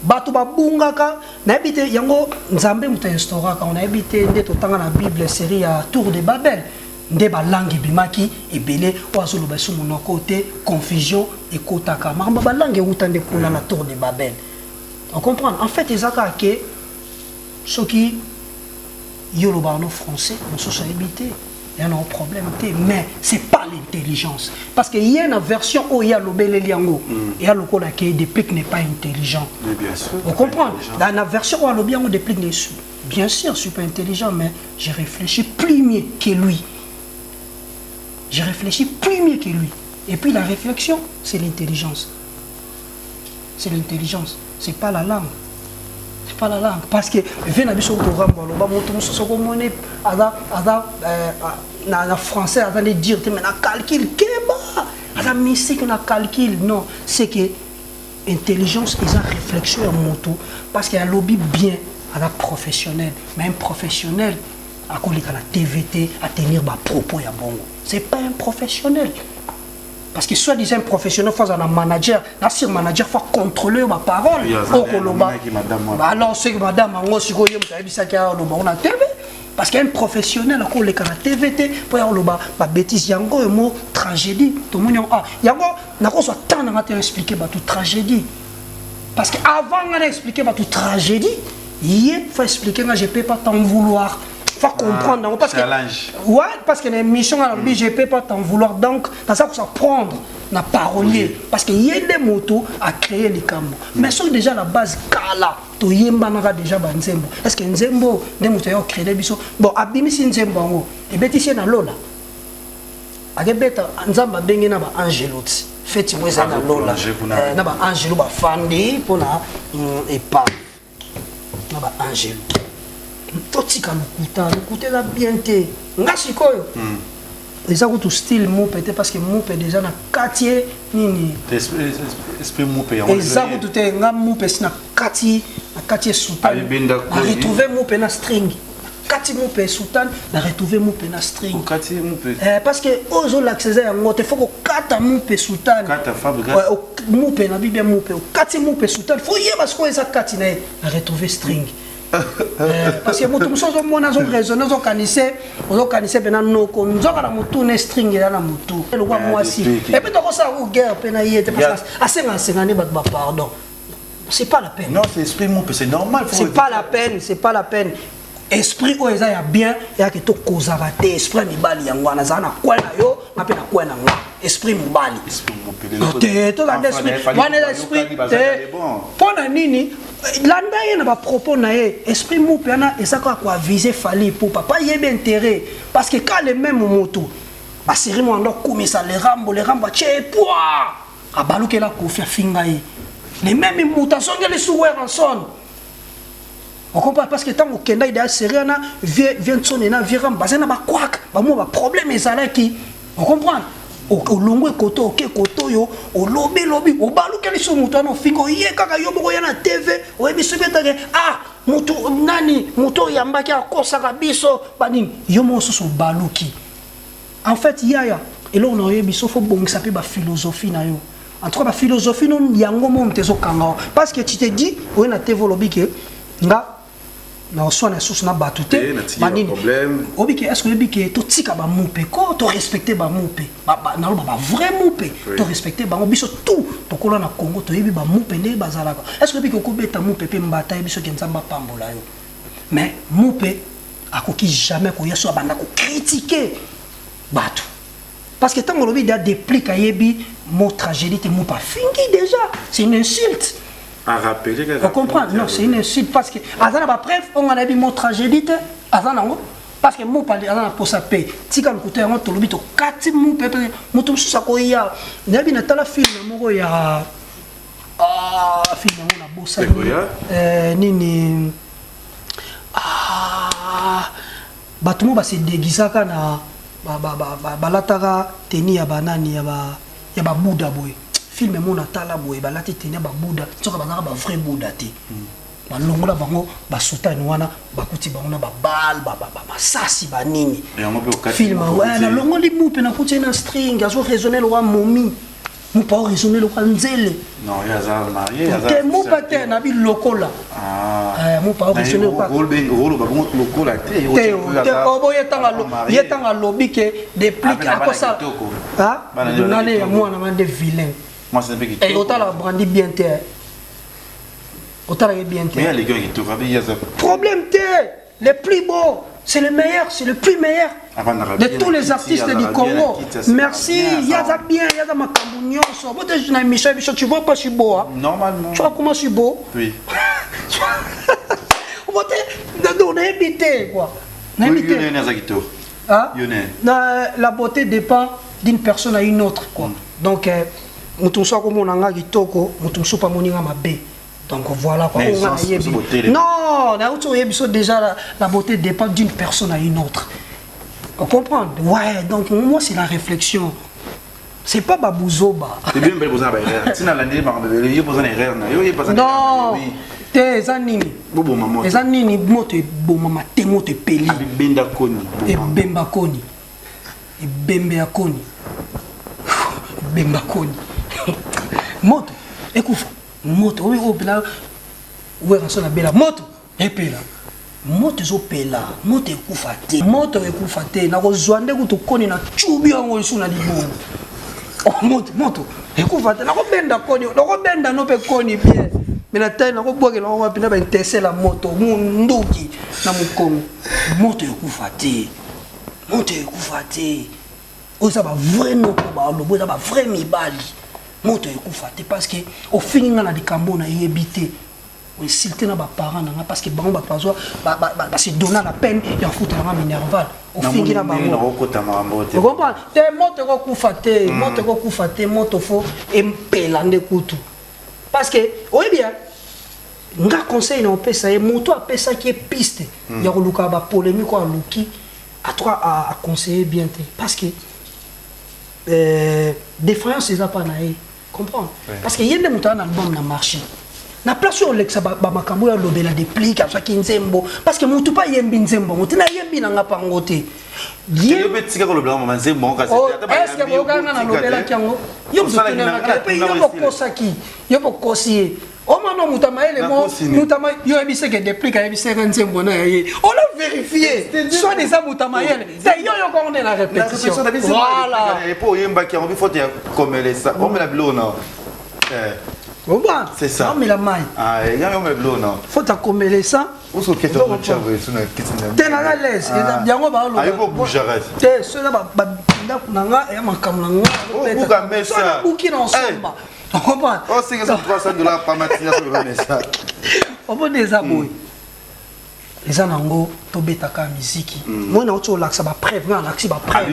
Bato babungaka, nayebi te yango Nzambe moto ainstauraka, nayebi te. Nde totanga na Bible, série ya Tour de Babel, nde balangue ebimaki ebele. Oyo azoloba esu monoko te, confusion ekotaka. Makambo ya balangue euta nde kuna na Tour de Babel, ocomprendre? En fait eza kaka ke soki yo olobaka no français, mosusu ayebi te. Ya na problème te, mais c'est pas l'intelligence. Parce que y a une version où il y a l'obélé yango. Il y a lokola ke Deplick n'est pas intelligent. Mais bien sûr. On comprend. Dans la version où alobi yango, Deplick n'est bien sûr super intelligent, mais j'ai réfléchi plus mieux que lui. J'ai réfléchi plus mieux que lui. Et puis la réflexion, c'est l'intelligence. C'est l'intelligence, c'est pas la langue. C'est pas la langue. Parce que vieux na biso programme aloba moto mosusu okomoni aza na français aza nde dire te, mais na calcul keba aza mystique na calcul. Non, c'est que intelligence eza réflexion ya moto, parce que alobi bien, aza professionnel, mais un professionnel akoleka na TV te atenir bapropos ya bongo. C'est pas un professionnel, parce que soit disant professionnel, faut un manager, na sur manager faut contrôler ma parole. Okoloba alors c'est que madame yango sikoyo ye moto ayebisaki aloba ngo na TV, parce qu'un professionnel akoleka na TV te mpo ya koloba babêtises. Yango oyo mo tragédie tomoni yango, ah, yango nakozwa temps nanga te expliquer bato tragédie, parce que avant nga na expliquer bato tragédie, ye faut expliquer nga. Je peux pas t'en vouloir, faut comprendre yango, parce que Challenge. Ouais, parce que na émission nga nalobi je peux pas t'en vouloir, donc naza kosa prendre na parolier, parce que ye nde moto a créé likambo. Mais soki déjà la base kala toyembanaka déjà banzembo, est ce que nzembo nde moto aya ocréer biso? Bon, abimisi nzembo yango, ebetisi ye na lola, akebeta Nzambe abenge na baangelo ti feti ngo ezali na lola. Akoplonge kuna. Na baangelo bafandi mpona epave na baangelo. Totika lokuta, lokuta eza bien te. Nga sikoyo eza kutu style mupe te, parce que mupe déjà na kati ye nini. Esprit mupe yango. Eza kutu te. Nga mupe si na kati ye soutane. Ayebenda. Na koni. retrouve mupe na string, na kati mupe soutane, na retrouve mupe na string. Okati mupe. Parce que oyo ozolakisa eza yango te. Faut kokata mupe soutane. Kata Fabregas. Ouais, mupe na bibia, mupe okati mupe soutane, faut yeba sikoyo eza kati na ye na retrouve string. Parce que moto mosusu azomona, azoraisonne, ozokanise mpena noko nzoka na motu ne string eza na motu elokwa mwasi. Depuis Et puis tokosala ku guerre mpe na ye te, parce que asenga asenga nde bato bapardon, c'est pas la peine. Non, c'est esprit mupe, c'est normal. C'est pas la peine, c'est pas la peine. Esprit oyo eza ya bien, eyaki tokozaka te. Esprit ya mibali yango wana, azala na kwe na yo, nga mpe na kwe na nga, esprit mobali. Esprit mupe. Te, tozala esprit wana, eza esprit te. Mpo na nini landa ye na bapropos na ye? Esprit mupe wana eza kaka koavise Fally Ipupa, papa yebi intérêt, parce que ka le même moto baseri mo ando akumisa le Rambo, le Rambo atie epoi abalukela Kofi, afinga ye. Le même moto azongeli su Werrason, ocomprendre? Parce que ntango okenda idea série wana, vieux Ntsone na vieux Rambo baza na bakwaka bamwa baproblème ezalaki, ocomprendre? Olongwe koto, oke koto oyo, olobi lobi, obalukeli so moto wana, ofinga oye kaka yo moko oya na TV, oyebi soki etake ah moto nani, moto oyambaki akosaka biso banini, yo moko susu obaluki. En fait yaya, eloko na oyebi so, faut bongisa mpe baphilosophie na yo. En tout cas baphilosophie no yango mo moto ezokanga yo, parce que tu te dis oye na TV, olobi ke nga na oswana lisusu na bato te. Te, natiki Banini. baproblème. Oyebi ke, est ce que oyebi ke totika bamupe ko torespecte bamupe, naloba bavrai mupe, torespecte bango. Biso tout tokola na Congo, toyebi bamupe ndenge bazalaka. Est ce que oyebi ke okobeta mupe mpe mbata, yebi soki Nzambe apambola yo, mais mupe akoki jamais koya so abanda kocritiquer bato, parce que ntango olobi da Deplick ayebi mot tragédie te, mupe afingi déjà, c'est une insulte. À rappeler. On comprend? Non, c'est une insulte, parce que aza na bapreuve oyo nga nayebi mot tragédie te, aza nango, parce que mupe aza na posa pe tika lokuta. Yango tolobi tokati mupe mpe moto mosusu akoya. Nayebi natala film moko ya, ah, film yango nabosani. Ekoya? Nini, ah, bato mo base déguisaka na balataka tenue ya banani, ya babuda boye. Film mo natala boye, balati tenue ya babuda, soka bazalaka bavrai buda te. Balongola bango basutani wana, bakuti bango na babale, masasi, banini. Yango mpe okati Film moko ouais, te. Nalongoli mupe, nakuti ye na string, azo raisonne lokwa momi, mupe aoraisonne lokwa nzele. Non, ye aza marié, aza Te, mupe te, na bilokola. Ah. Mupe aoraisonne lokwa Oloba bongo lokola te. Te, te, obo ye ntango alobi ke Deplick Ape na bana akosala kitoko. Bana nde nani ya kitoko. mwana nga nde vilain. Mwasi mpe kitoko. Otala brandi bien te, otala ye bien Mais te. aleki oyo kitoko abe ye aza Problème te, le plus beau. C'est le meilleur, c'est le plus meilleur de tous les artistes du Congo. Merci, Yaza bien, Yaza makambo nyonso. Bote na émission, émission, tu vois pas je suis beau hein. Normalement. Tu vois comment je suis beau? Oui. Bote on est invité quoi. On est invité. Hein? La beauté dépend d'une personne à une autre quoi. Donc moto mosusu akomona nga kitoko, moto mosusu amoni nga mabe. Donc voilà quoi. Non, biso déjà la beauté dépend d'une personne à une autre. On comprend? Ouais, donc moi c'est la réflexion. C'est pas babouzoba. C'est bien belle besoin erreur. Si na landeli makambo ebele, yo besoin erreur na yo, yo besoin. Non. Te eza nini? Boboma moto. Eza nini moto ebomama te, moto epeli. Abibenda koni. Ebemba koni. Ebembe ya koni. Ebemba koni. Moto ekufa. Moto oyo opela Werrason abela moto epela. Moto ezopela, moto ekufa te, moto ekufa te. Nakozwa nde kutu koni na cubi yango lisusu na libongo. Oh, moto moto ekufa te, nakobenda koni, nakobenda no mpe koni bien me na tai nakobwakela yango wapi na baintesela moto munduki na mokongo. Moto ekufa te, moto ekufa te. Oyo eza bavrai noko balobo, eza bavrai mibali. Moto ekufa te parce que ofingi nga na likambo nayebi te, oinsulte na baparent na nga parce que bango bato bazwa base donna la peine ya kofuta nanga minerval, ofingi na bango okomprendre te. Moto ekokufa te, moto ekokufa te, moto fo empela nde kutu parce que oyebi nga conseil na opesa ye, moto apesaki ye piste ya koluka bapolémique oyo aluki, en tout cas aconseiller bien te parce que défaillance eza pa na ye, comprendre, parce que ye nde moto aza na album na marché na place oyo olekisa bamakambo oyo alobela Deplick azwaki nzembo parce que motu mpe ayembi nzembo yango te, nayembi nanga mpango te. Est-ce boyokanga nalobelaki yango? Yo yo bokosaki, yo bokosi ye omwana moto amayele mo moto yo oyebiseke Deplick ayebisaka nzembo na ye, ola vérifie soit eza moto amayele te, yo yokango nde na répétition, voilà. Po oyembaki yango bifote ya komelesa omela biloko na Oba. C'est ça. Omela mai. Ah, yango omela biloko na. Faut akomelesa. Te, naza l'aise yango baaloba te, so eza bandako na nga ya makambo na nga, so nabuki na osomba, ocomprendre? Omoni eza boye, eza nango tobetaka miziki. Moi nauti olakisa bapreuve, nga nalakisi bapreuve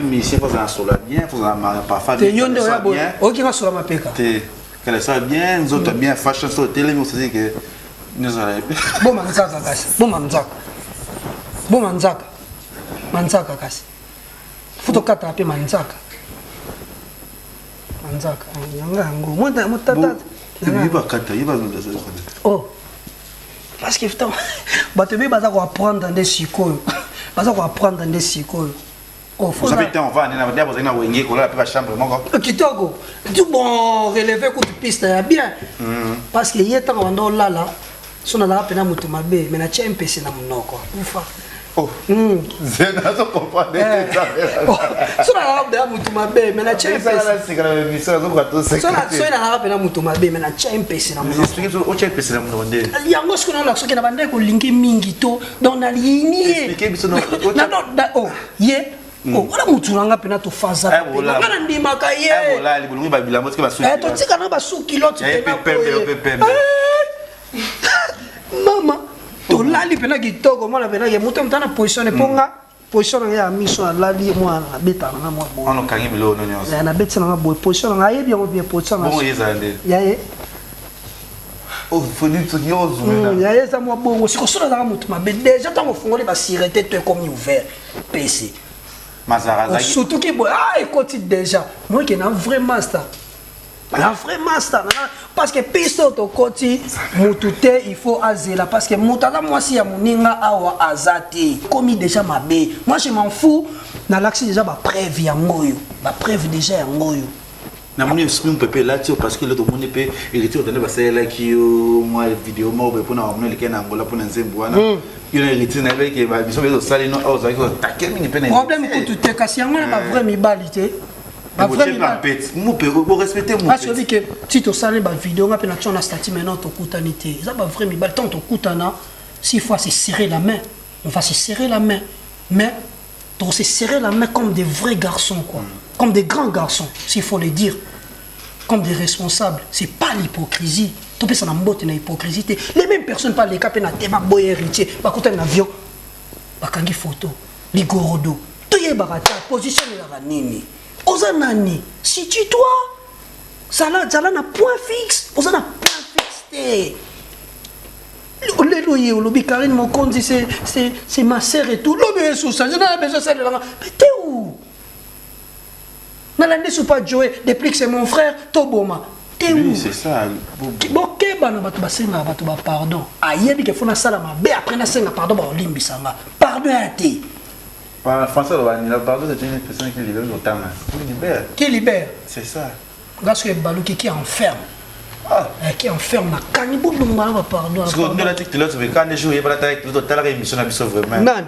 te. Yo nde oya boye, oyoki nga sola mapeka. Qu'elle bien, nzoto bien, fashion so telemi, osasi ke nyonso. Boma nzaka kasi, boma nzaka, boma nzaka, manzaka kasi fu tokataka mpe manzaka, manzaka yanga yango motata. Bakata. Oh, parce que bato ebele baza koapprendre nde sikoyo, baza koapprendre nde sikoyo. Ozabi te, ovandi na bozali na Wenge, kolala mpe bachambre moko. Kitoko tu bon relevé kutu piste ya bien parce que ye ntango banda olala so nazalaka mpena moto mabe me natia mpese na monoko akufa. Nazo comprendre. So nazalaka mpena moto mabe me natia, soki nazalaka mpena moto mabe me natia mpese na monoko. Otia mpese na monoko nde? Yango soki nalaka, soki na bandaki kolingi mingi to donc nalini ye ye wana motu nanga mpena tofaza nga na ndimaka ye, totika na basuki loti mama, tolali mpena kitoko. Mwana mpena ye moto moto ana position mpo nga position nanga ya miso alali, mwana nabetaka nanga mwa boye, nabeti nanga boye, position nanga ayebi yango bien, position ya ye ya ye eza mwa bongo. Siko so nazalaka moto mabe déjà, ntango ofungoli basirete to ekomi ouvert pc surtout boye, ah, ekoti déjà moke na vrai master, na vrai master, parce que piste oyo tokoti mutu te, il faut azela parce que moto aza mwasi ya moninga awa aza te, komi déjà mabe. Moi je m'en fous, nalakisi déjà bapreuve yango oyo, bapreuve déjà yango oyo. Namoni esprit mopepe elati yo parce que lelo tomoni mpe Héritier otande basalelaki yo mwa video moko boye mpona bamona eleki na Angola mpona nzembo wana yo na Héritier. Nayebaki biso mpe tosali no awa ozalaki otake mingi mpe. Problème kutu te, kasi yango na bavrai mibali te. Borespecte. Parce obi ke ti tosali bavideo, nga mpe na tia na statut. Maintenant tokutani te, eza bavrai mibali. Ntango tokutana, s'il faut se serrer la main, on va se serrer la main. Mais to se serrer la main comme des vrais garçons, quoi. Comme des grands garçons, s'il faut le dire. Comme des responsables. C'est pas l'hypocrisie. Topesa na mbote na hypocrisie te. Les mêmes personnes baleka mpe na te baboya Héritier, bakutani na avion, bakangi photo ligorodo. Toyebaka te position elaka nini. Oza nani? Situe toi. Zala, zala na point fixe. Oza na point fixe te. Lelo ye olobi Karine Mokonzi, c'est ma sœur et tout. Lobi esusa je na besoin salelanga. Mais t'es où? Nalandi supa Joe depuis que c'est mon frère toboma. T'es Oui, où? c'est ça. Bokeba na bato basengaka bato bapardon. Ayebi ke fo nasala mabe, après nasenga pardon, baolimbisanga. Pardon ya te. Par français, le pardon, c'est une personne qui libère le temps. Qui libère. Qui libère. C'est ça. Nga soki ebaluki, qui enferme. Ah. Eh, qui enferme nakangi bolonga na bapardon. Parce que nous, là, tu te quand les jours, il y a pas émission na biso vraiment. Nani?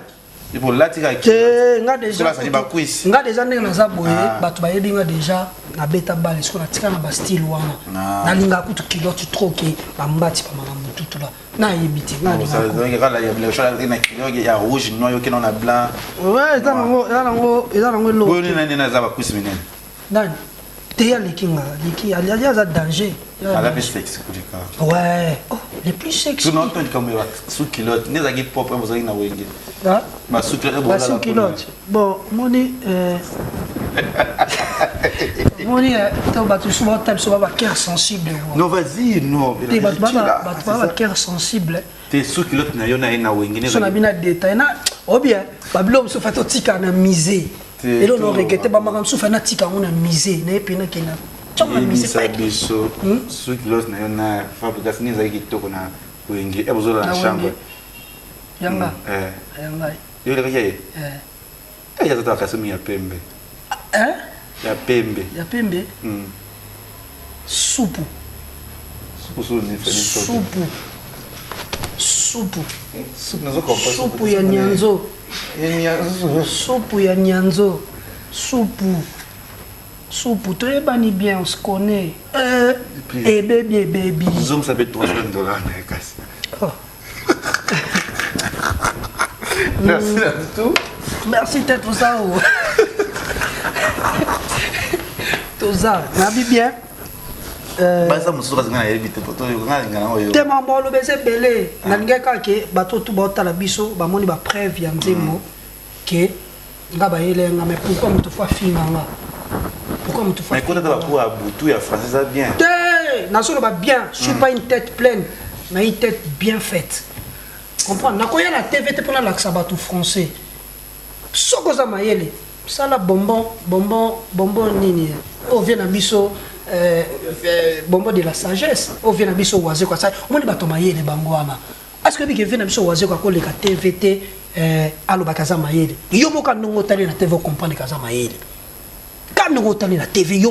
Il faut là, tu Te, nga déjà Soki azali bakwisi. Nga déjà, ndenge naza boye, Ah. bato bayebi nga déjà nabeta bale. Soki natika na bastyle wana, Ah. nalingaka kutu culotte trop ke bambati bamakambo tutula, nayebi te, nga nalingaka. Ya rouge, noir, yoki na blanc. Ouais, eza nango, eza nango, eza nango eloko. Boyo nini nini aza bakwisi minene? Nani te? Aleki nga, aleki, ali aza danger. Aza mpe sexy koleka. Ouais, oh, les plus sexy. Tuna oto likambo ya sous culotte nde ezalaki propre, bozalaki na Wenge. Ah? Ba sous culotte. Ba culotte, bon, moni moni to bato mosusu baota biso ba bacœur sensible. Non, vas-y, non. Te, bato ba bacœur sensible. Te, sous culotte na yo na ye na Wenge. So na bino détail na obien babilo mosusu fa totika na musée. Elo no regretter bamakambo mosusu, fa natika yango na musée, naye mpe nakenda ntango na musée. Yebisa biso, sous culotte na yo na Fabrigas nde ezalaki kitoko na Wenge e bozola na chambre? Yanga ya ngai. Yo elekaki ye? Eh, aza kasi mingi ya pembe. Ya pembe. Ya pembe. Supu. Supu, supu, supu ya nyanzo, supu ya nyanzo, supu, supu. Toyebani bien, on se connaît. Ebebi, ebebi. Zoom, ça fait 300 $ na kasi. Oh. Merci na tout. Merci te, toza o toza nabi bien. Baza mosusu kasi nga nayebi te, nga nalinga nango oyo. Te, mambo oloba eza ebele. Nalingai kaka ke bato tu baotala biso bamoni bapreuve ya nzembo ke nga bayele nga. Mais pourquoi moto fo afinga nga? Pourquoi moto fo Mais kota ta bacours ya butu ya français, eza bien. Te, nazoloba bien. Je suis pas une tête pleine, mais une tête bien faite, comprendre. Nakoya na TV te mpona alakisa bato français. Soki oza mayele, sala bonbon, bonbon, bonbon nini oyo vie na biso, bonbon de la sagesse oyo vie na biso Wazeko asali. Omoni bato mayele bango wana. Est ce que oyebiki vie na biso Wazeko akoleka TV te, alobaka aza mayele? Yo moko ndongo otali na TV, ocomprendre ke aza mayele. Ka ndenge otali na TV, yo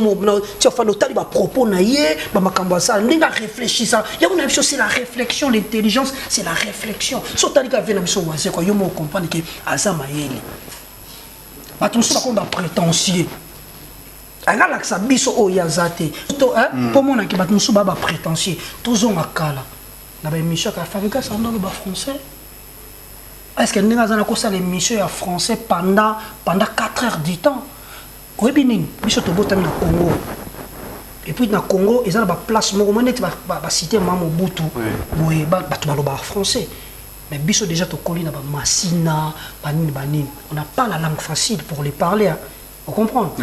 ti ofanda otali bapropos na ye, bamakambo asala, ndenge arefléchisa yango na biso. C'est la réflexion, l'intelligence, c'est la réflexion. So otali ka vie na biso Wazeko, yo moko comprendre ke aza mayele. Bato mosusu bakomi baprétentieux, alakisa biso oyo aza te mpo monaki. Bato mosusu baa baprétentieux. Tozonga kala na baémission ya Fabrigas, andolo bafrançais. Est ce que ndenge aza na kosala émission ya français pendant 4 heures du temps? Oyebi nini? Biso tobotami na Congo, et puis na Congo eza na baplace moko mo neti bacité ma Mobutu boye, bato balobaka français. Mais biso déjà tokoli na bamasina, banini banini, on n'a pas la langue facile pour les parler, hein. Ocomprendre?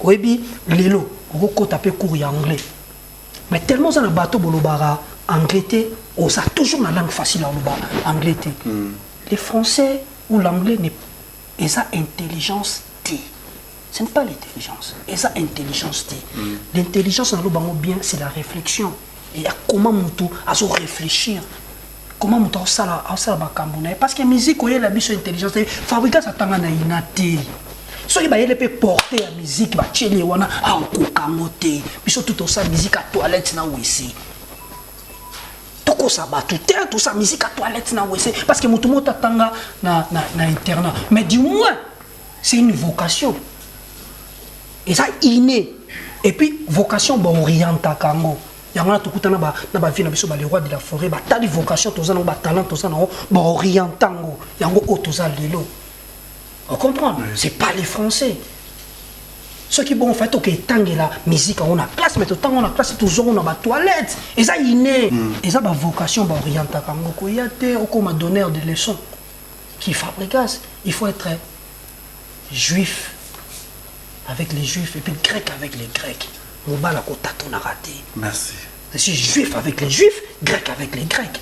Oyebi, lelo okokota mpe cours ya anglais, mais tellement oza na bato bolobaka anglais te, oza toujours na langue facile ya oloba anglais te. Le français ou l'anglais eza intelligence te. Ce n'est pas l'intelligence, eza intelligence te. L'intelligence, naloba yango bien, c'est la réflexion et ya comment moto azo réfléchir, comment moto aosala makambo na ye. Parce que musique oyela biso intelligence te. Fabrigas atanga na ina te. Soki bayele mpe porte ya musique, batieli ye wana, akokango te. Biso tu tosala musique ya toilette na WC. Tokosa bato te, tosala musique ya toilette na WC, parce que moto moko atanga na internat, mais du moins c'est une vocation, eza inné. Et puis vocation baorientaka yango. Yango wana tokutana na bavie na biso, ba le roi de la forêt, batali vocation toza nango, batalent toza nango, baorienta yango. Yango oyo toza lelo. Ocomprendre? C'est pas les Français. Soki bongo fai toke etangela musique yango na classe, mais totango na classe, tozongo na batoilette, eza inné. Eza bavocation, baorientaka yango koya te okoma donneur de leçon qui Fabregas. Il faut être juif avec les Juifs et puis grec avec les Grecs. Mobala kotatonaka te. Merci. Je suis juif avec les Juifs, grec avec les Grecs.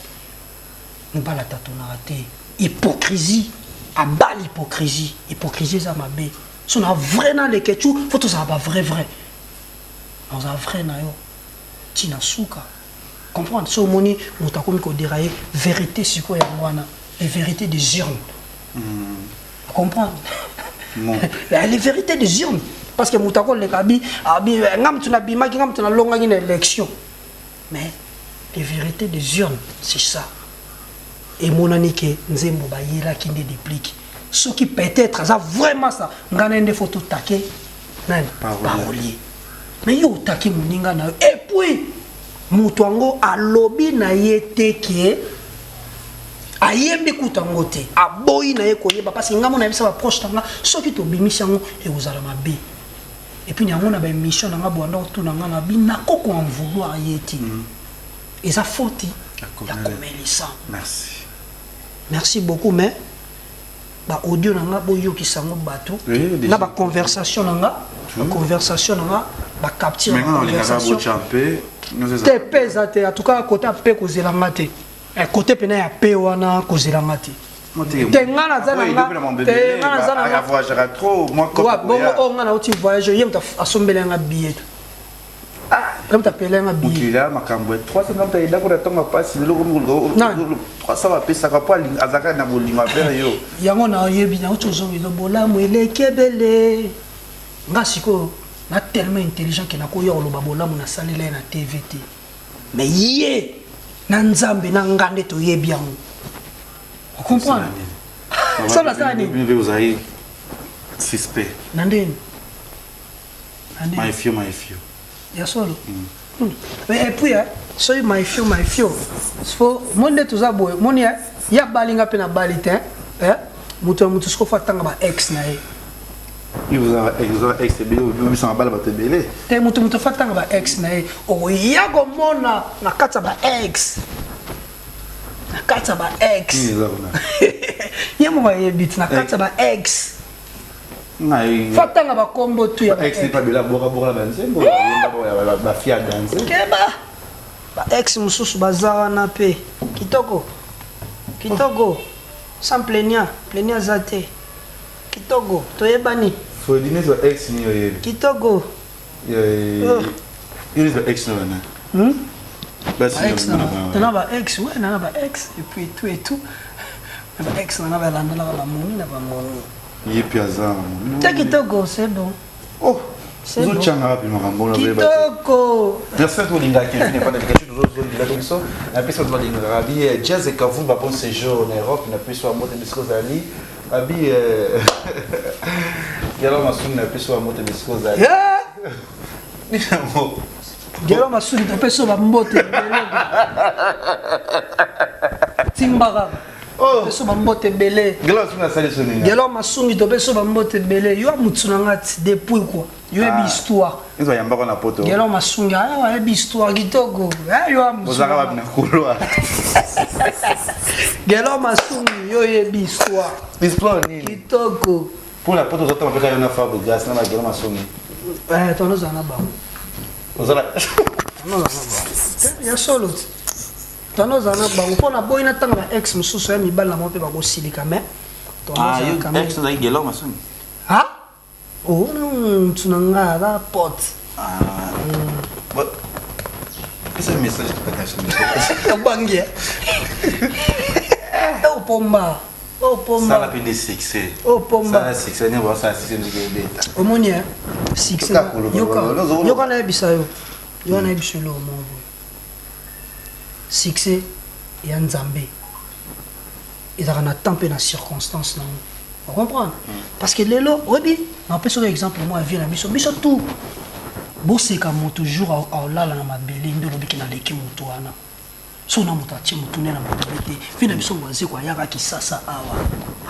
Mobala tatonaka te. Hypocrisie, aba l'hypocrisie. Hypocrisie eza mabe. So na vrai na Leketchou, faut tozala ba vrai vrai. Naozala vrai na yo ntina suka. Comprendre? So omoni moto akomi kodérailler, vérité sikoyo yango wana, les vérités des urnes. Comprendre? Non. Les vérités des urnes, parce que moto akoleka abi abi nga moto nabimaki, nga moto nalongaki na élection, mais les vérités des urnes, c'est ça. Emonani ke nzembo bayelaki nde Déplique. Soki peut-être aza vraiment ça, nga na ye nde faut totake nani? Parolier. Parolier. Mais yo otake moninga na yo, et puis moto yango alobi na ye te ke ayembi kuta yango te, aboyi na ye koyeba, parce que nga mona yebisa baproche na nga, soki tobimisi yango ekozala mabe. Et puis yango na baémission na nga bwanda otuna nga na bi nako ko en vouloir ye te, eza faute ya komelisa. Merci. Merci beaucoup, mais baaudio na nga boyokisa yango bato. Oui, déjà. Na baconversation na nga, baconversation na nga, bacapture. Maintenant, on les a conversation botcha mpe. Te mpe eza te. En tout cas côté mpe kozelanga te. Côté pene ya pe wana kozelanga te. Te, nga naza na nga te, nga naza na nga. Avoyageaka trop moi. Wa bongo oyo nga nauti voyage, ye moto asombeli yanga billet, ye moto apele yanga billet. Mokili ya makambo ya 300 moto ayedako na ntongo mpasi lelo. Nani? 300 bapesaka mpo azalaka na bolingo avers yo. Yango nayebi, nauti ozongela bolamu eleki ebele. Nga sikoyo na tellement intelligent ke nakoya koloba bolamu nasalela ye na TV te, mais ye na Nzambe na nga nde toyebi yango. Ocomprendre? Sala sala nini? Bino mpe ozali suspect. Na ndeni? Na ndeni? Maefio, maefio. Ya solo. Mais et puis soki maefio maefio, fo mo nde toza boye, moni ya balinga mpe na bali te, eh, moto ya moto siko fo atanga ba ex na ye. Ozala ex ebele, obisanga bala bato ebele. Te, moto fo atanga ba ex na ye. Okoya komona na kati ya ba ex, na kati ya ba ex. Nini eza kuna? Ye moko ayebi ti na kati ya ba ex. Ngai fo atanga bakombo tu ya ba ex. Ex. Pabela bokaboka na banzembo bafia danse. Keba, ba ex mosusu baza wana mpe kitoko kitoko, sans plaignant plaignant aza te, kitoko toyebani. Fredi, neti ba ex nini oyebi? Kitoko. Yo neti ba ex no bana basi? Ba ex na ba ex, ouais, na ba ex et puis tout et tout. Mais ba ex na balandelaka bamomi na bamomi. Ye mpe aza na momi. Te, kitoko, c'est bon. Oh. C'est bon. Ozotyanga wapi makambo na oyeba te? Kitoko. Merci tolingaka Kevin Epanda Pikachu, tozolingaka biso. Napesi bato balingaka abi Jazz Kavumba, bon séjour na Europe. Napesi wa mbote bisika ozali, abi Yalo Masumu, napesi wa mbote bisika ozali. Nini? Gelo Masudi, topesi yo bambote ebele, timba kaka. Oh. Topesi yo bambote ebele. Gelo Masumu asali so nini? Gelo Masungi, topesi yo bambote ebele. Yo mutu na nga ti depuis quoi, yo yebi Ah. histoire. Nzo yambako na poto. Gelo Masungi aya ayebi histoire kitoko. Eh, yo mutu ozalaka na wapi nga. Na couloir. Gelo Masungi, yo yebi histoire. Histoire nini? Kitoko. Mpo na poto ozotama mpe kaka yo na Fabregas na bagelo Masungi. Eh, tonozala na bango. Ozala. Tonozala na bango. Ya solo ti tonozala na bango mpo na boyi natanga ba ex mosusu ya mibali na bango mpe bakosilika, mais tonozala quand même. Ex ozalaki Gelo Masungi? Ah, oh, mutu na nga aza pote. Pesa message tokata. Obangi opomba. Sala. Opomba. Mpe nde succès. Opomba. Sala succès nde basala succès, musique ebeta. Omoni e succès. Toka koloba, Yoka. Yoka, nayebisa yo, yoka, nayebisa yo eloko moko boye: succès ya Nzambe ezalaka na temps mpe na circonstance nango. Ocomprendre? Parce que lelo oyebi, napesi oyo exemple moko ya vie na biso, biso tout boseka moto jour aolala na mabele nde olobiki naleki moto wana. So na moto atie motu nde na mabele te. Vie na biso Wazeko ayaka Kisasa awa.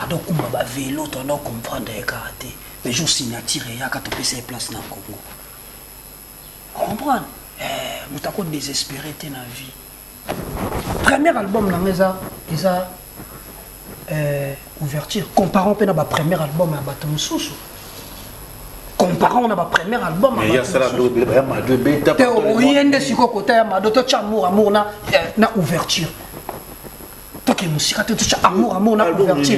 Adokumba bavelo, to ando comprendre ye kaka te. Mais jour signature eyaka, topesa ye place na Congo. Comprendre, moto ako désespéré te na vie. Premier album nanga eza ouverture. Comparons mpe na bapremier album ya bato mosusu, comparons na bapremier album ya bato mosusu te. Oye nde sikoyo kota ya Mado, totya Amour Amour na ouverture. Toke mosika te, totya Amour Amour na ouverture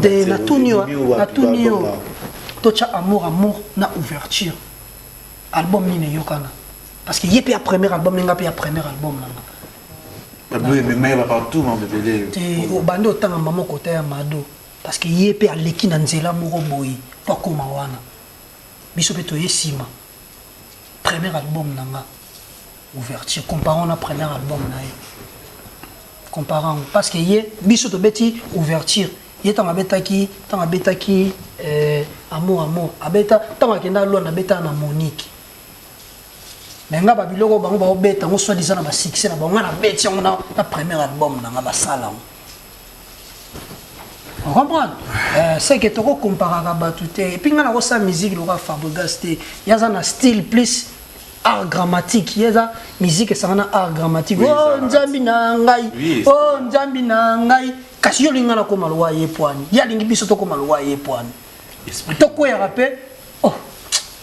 de. Natuni yo, natuni yo, totya Amour Amour na ouverture, album nini eyokana? Parce que ye mpe ya premier album nenga mpe ya premier album nanga. Te, obandi otanga mama kota ya Mado, parce que ye mpe aleki na nzela moko boye po akóma wana. Biso mpe toye nsima. Premier album nanga ouverture, comparons na premier album na ye, comparons, parce que ye, biso tobeti ouverture, ye ntango abetaki Amour Amour, abeta ntango akenda Lwana, abetaka na Monique. Me nga babiloko bango baobeta yango soit disant na basuccès na bango, nga nabeti yango na premier album na nga, basala yango. Comprendre, c'est que tokokomparaka bato te. Et puis nga nakosala musique lokola Fabregas te. Ye aza na style plus art dramatique, ye eza musique esanga na art dramatique. O Nzambi na ngai, o Nzambi na ngai. Kasi yo olingi nga nakóma lowa ye pwani, ye alingi biso tokóma lowa ye pwani, tokweyaka mpe. Oh,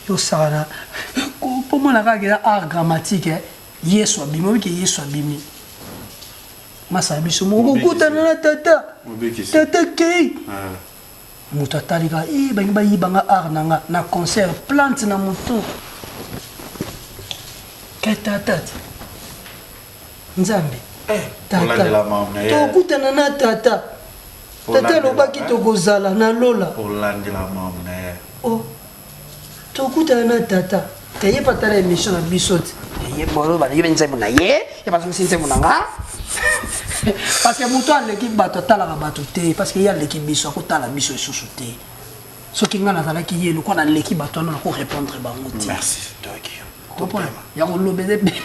yosala mpo mona kaka eza art dramatique. Yesu abimi, obike Yesu abimi, masala biso moko kokutana na tata, tata kei. Moto atali kaka e bangi bayibanga art na nga na concert, plante na motu ke tata ti Nzambe, tata, tokutana na tata. Tata alobaki tokozala na lola. O tokutana na tata, teyeba tala émission na biso te. Bayebi nzembo na ye, ye bazongisi nzembo na nga, parce que moto aleki bato atalaka bato te, parce que ye aleki biso, akotala biso lisusu te. Soki ngai nazalaki ye, lokola naleki bato wana, nakorépondre bango te. Ya koloba eza ebele.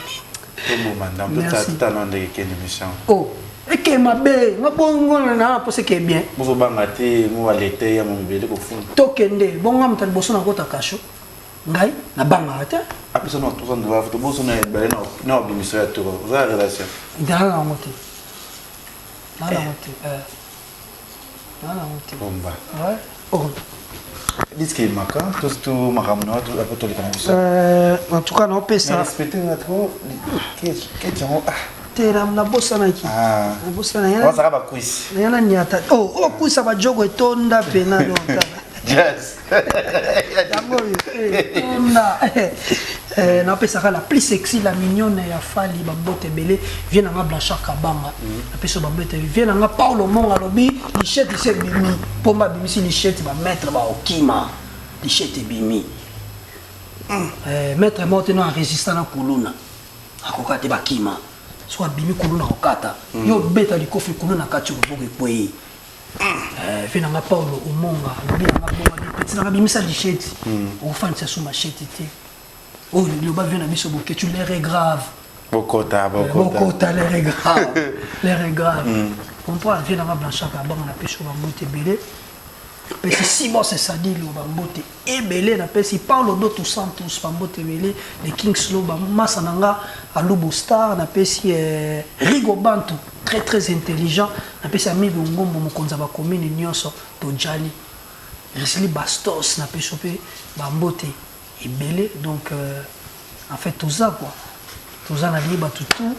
Oh, eke mabe nga bongo na mposa eke bien. Bozobanga te mo balete ya mibele kofunda. Tokende bongo, moto ya liboso nakota kasho, ngai nabangaka te. Apesa na 300 $ foto boso na ebale na obimiso ya toko oza relation. Naa nango te, naa nango te, naa nango te. Bomba. Oh, disque maka to makambo na apo toleka na biso. En tout cas naopesa respecte nga trop keti yango. Te, nabosanaki, nabosanaki. Wazaka bakwisi. Naya na niata oh, okwisa bajogo etonda pena donc. Yes. Yango oyo etonda. Napesaka la plus sexy, la mignonne ya Fali, bambote ebele. Vie nanga Blanchard Kabanga, napesa bambote. Vie nanga Paulo Monga alobi lichette esi ebimi, mpomba abimisi lichette, bamaître baokima, lichette ebimi. Maître moko te no arésista na kuluna, akoka te, bakima. Soki abimi kuluna kokata yo, obeta likofi kuluna kati yo loboko ekwei. Vie nanga Paulo Omonga alobi nanga bonga petit nanga bimisa lichette, okofandisa so machette te. Oyo liloba vie na biso Boketu, l'air est grave. Bokota. Bokota, l'air est grave, l'air est grave. Comprend, vie nanga Blanchard Kabanga, napesi yo bambote ebele. Napesi Simon Sesadilo bambote ebele, napesi Paulo Doto Santos bambote ebele, le Kingslo, bamasa na nga Alubo Star, napesi Rigo Bantu, très très intelligent, napesi Amigo Ngombo, mokonzi ya bacommune nyonso tojali, Risli Bastos, napesi yo mpe bambote ebele. Donc en fait toza quoi, toza na liye bato tout,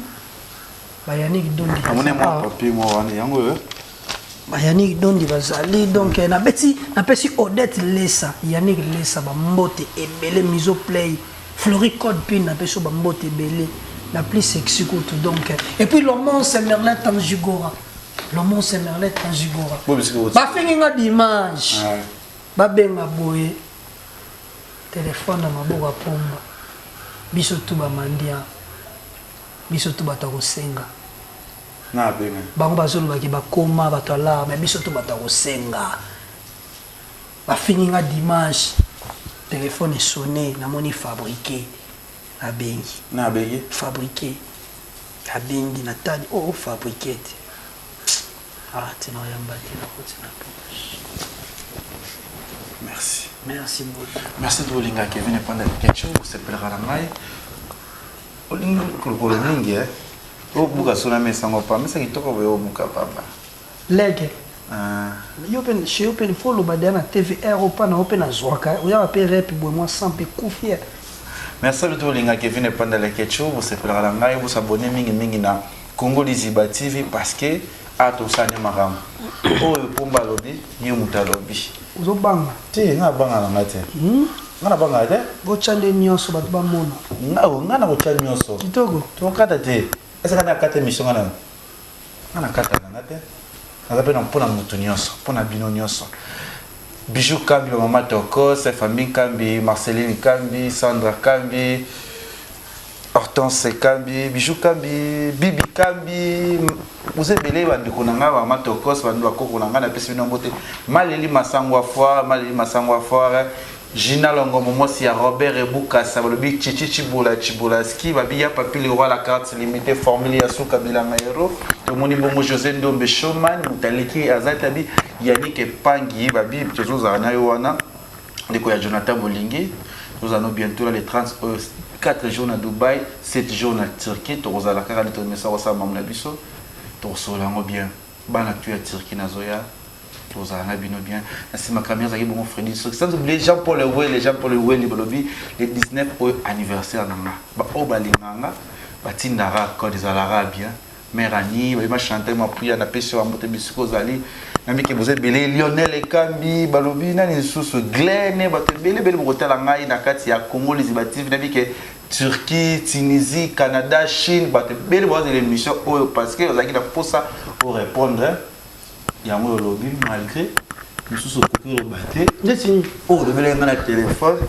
bayanik Dondi. Namoni mwa papier mwa wana, yango oyo. Bayanik Dondi bazali. Donc nabeti, napesi Odette Lesa, Yannick Lesa bambote ebele, miso play, Flori Code Pin, napesi yo bambote ebele, la plus sexy kutu. Donc et puis Lomon Merlin Tangigora, Lomon Merlin Tangigora. Bafingi nga dimanche, babenga boye telefone na maboko ya pomba. Biso tu bamandia, biso tu bato ya kosenga. Bango bazolobaki bakoma bato ya lar, mais biso tu bato ya kosenga. Bafingi nga dimanche, telefone esonne, namoni fabriqué abengi. Nabengi. Fabriqué abengi, natali, oh, fabriqué te. Ah, te na oyamba te nakoti na poche. Merci. Merci beaucoup. Merci de bolinga Kevin Epanda Leketchou, osepelaka na ngai. Olingi lokolo mingi eh. Obuka sona mesa ngo pa, mesa kitoko boye obuka papa. Lege. Ah. Yo pe chez yo pe faut loba deya na TVR opa na yo pe nazwaka oyaka pe rep boye mwa 100 pe kufi eh. Merci de bolinga Kevin Epanda Leketchou, bosepelaka na ngai, bosabonner mingi mingi na Congo Liziba TV parce que a tosani makambo. Oyo Pomba alobi, ye moto alobi. Ozobanga? Te, nga abanga na nga te. Nga nabangaka te. Botya nde nyonso bato bamona. Nga nga nakotya nyonso. Kitoko. Tokata te. Esaka na kata émission nga na nga nakata na nga te. Naza mpe na mpo na moto nyonso, mpo na bino nyonso. Bijou Kambi, ba mama Tokos, Famille Kambi, Marceline Kambi, Sandra Kambi, Hortense Kambi, Bijou Kambi, Bibi Kambi, boza ebele bandeko na ngai bamama Tokos, bando bakoko na ngai napesi bino mbote. Maleli Masango ya foire, Maleli Masango ya foire, Gina Longomo mwasi ya Robert Ebukasa, balobi Chichi Chibola Chibolaski, babi ya Papi le roi la carte limitée formule ya suka bilanga hero. Tomoni bongo José Ndombe Showman, motaleki aza tabi Yannick Epangi, babi tozozala na yo wana. Ndeko ya Jonathan Bolingi, tozala no bientôt là les 30 4 jours na Dubaï, 7 jours na Turquie, tokozala kaka nde tomesa kosala mamu na biso, tokosolola yango bien. Bana tu ya Turquie nazoya, tozala na bino bien. Na nsima caméra ezalaki bongo Freddy Soki, sans oublier Jean-Paul Ewele, Jean-Paul Ewele balobi le 19 oyo anniversaire na nga. Ba oyo balingaka nga, batindaka code ezalaka bien. Mère Annie, babi ma Chantal Mapuya napesi yo mbote bisika ozali. Namiki boza ebele Lionel Ekambi, balobi nani lisusu Glenn, bato ebele ebele bokotala ngai na kati ya Congo Liziba TV. Nabi ke Turquie, Tunisie, Canada, Chine, bato ebele bozela émission oyo parce que ozalaki na posa o répondre yango olobi malgré mosusu okoki oloba te. Ndeti nini? Oyo olobelaki ngai na téléphone.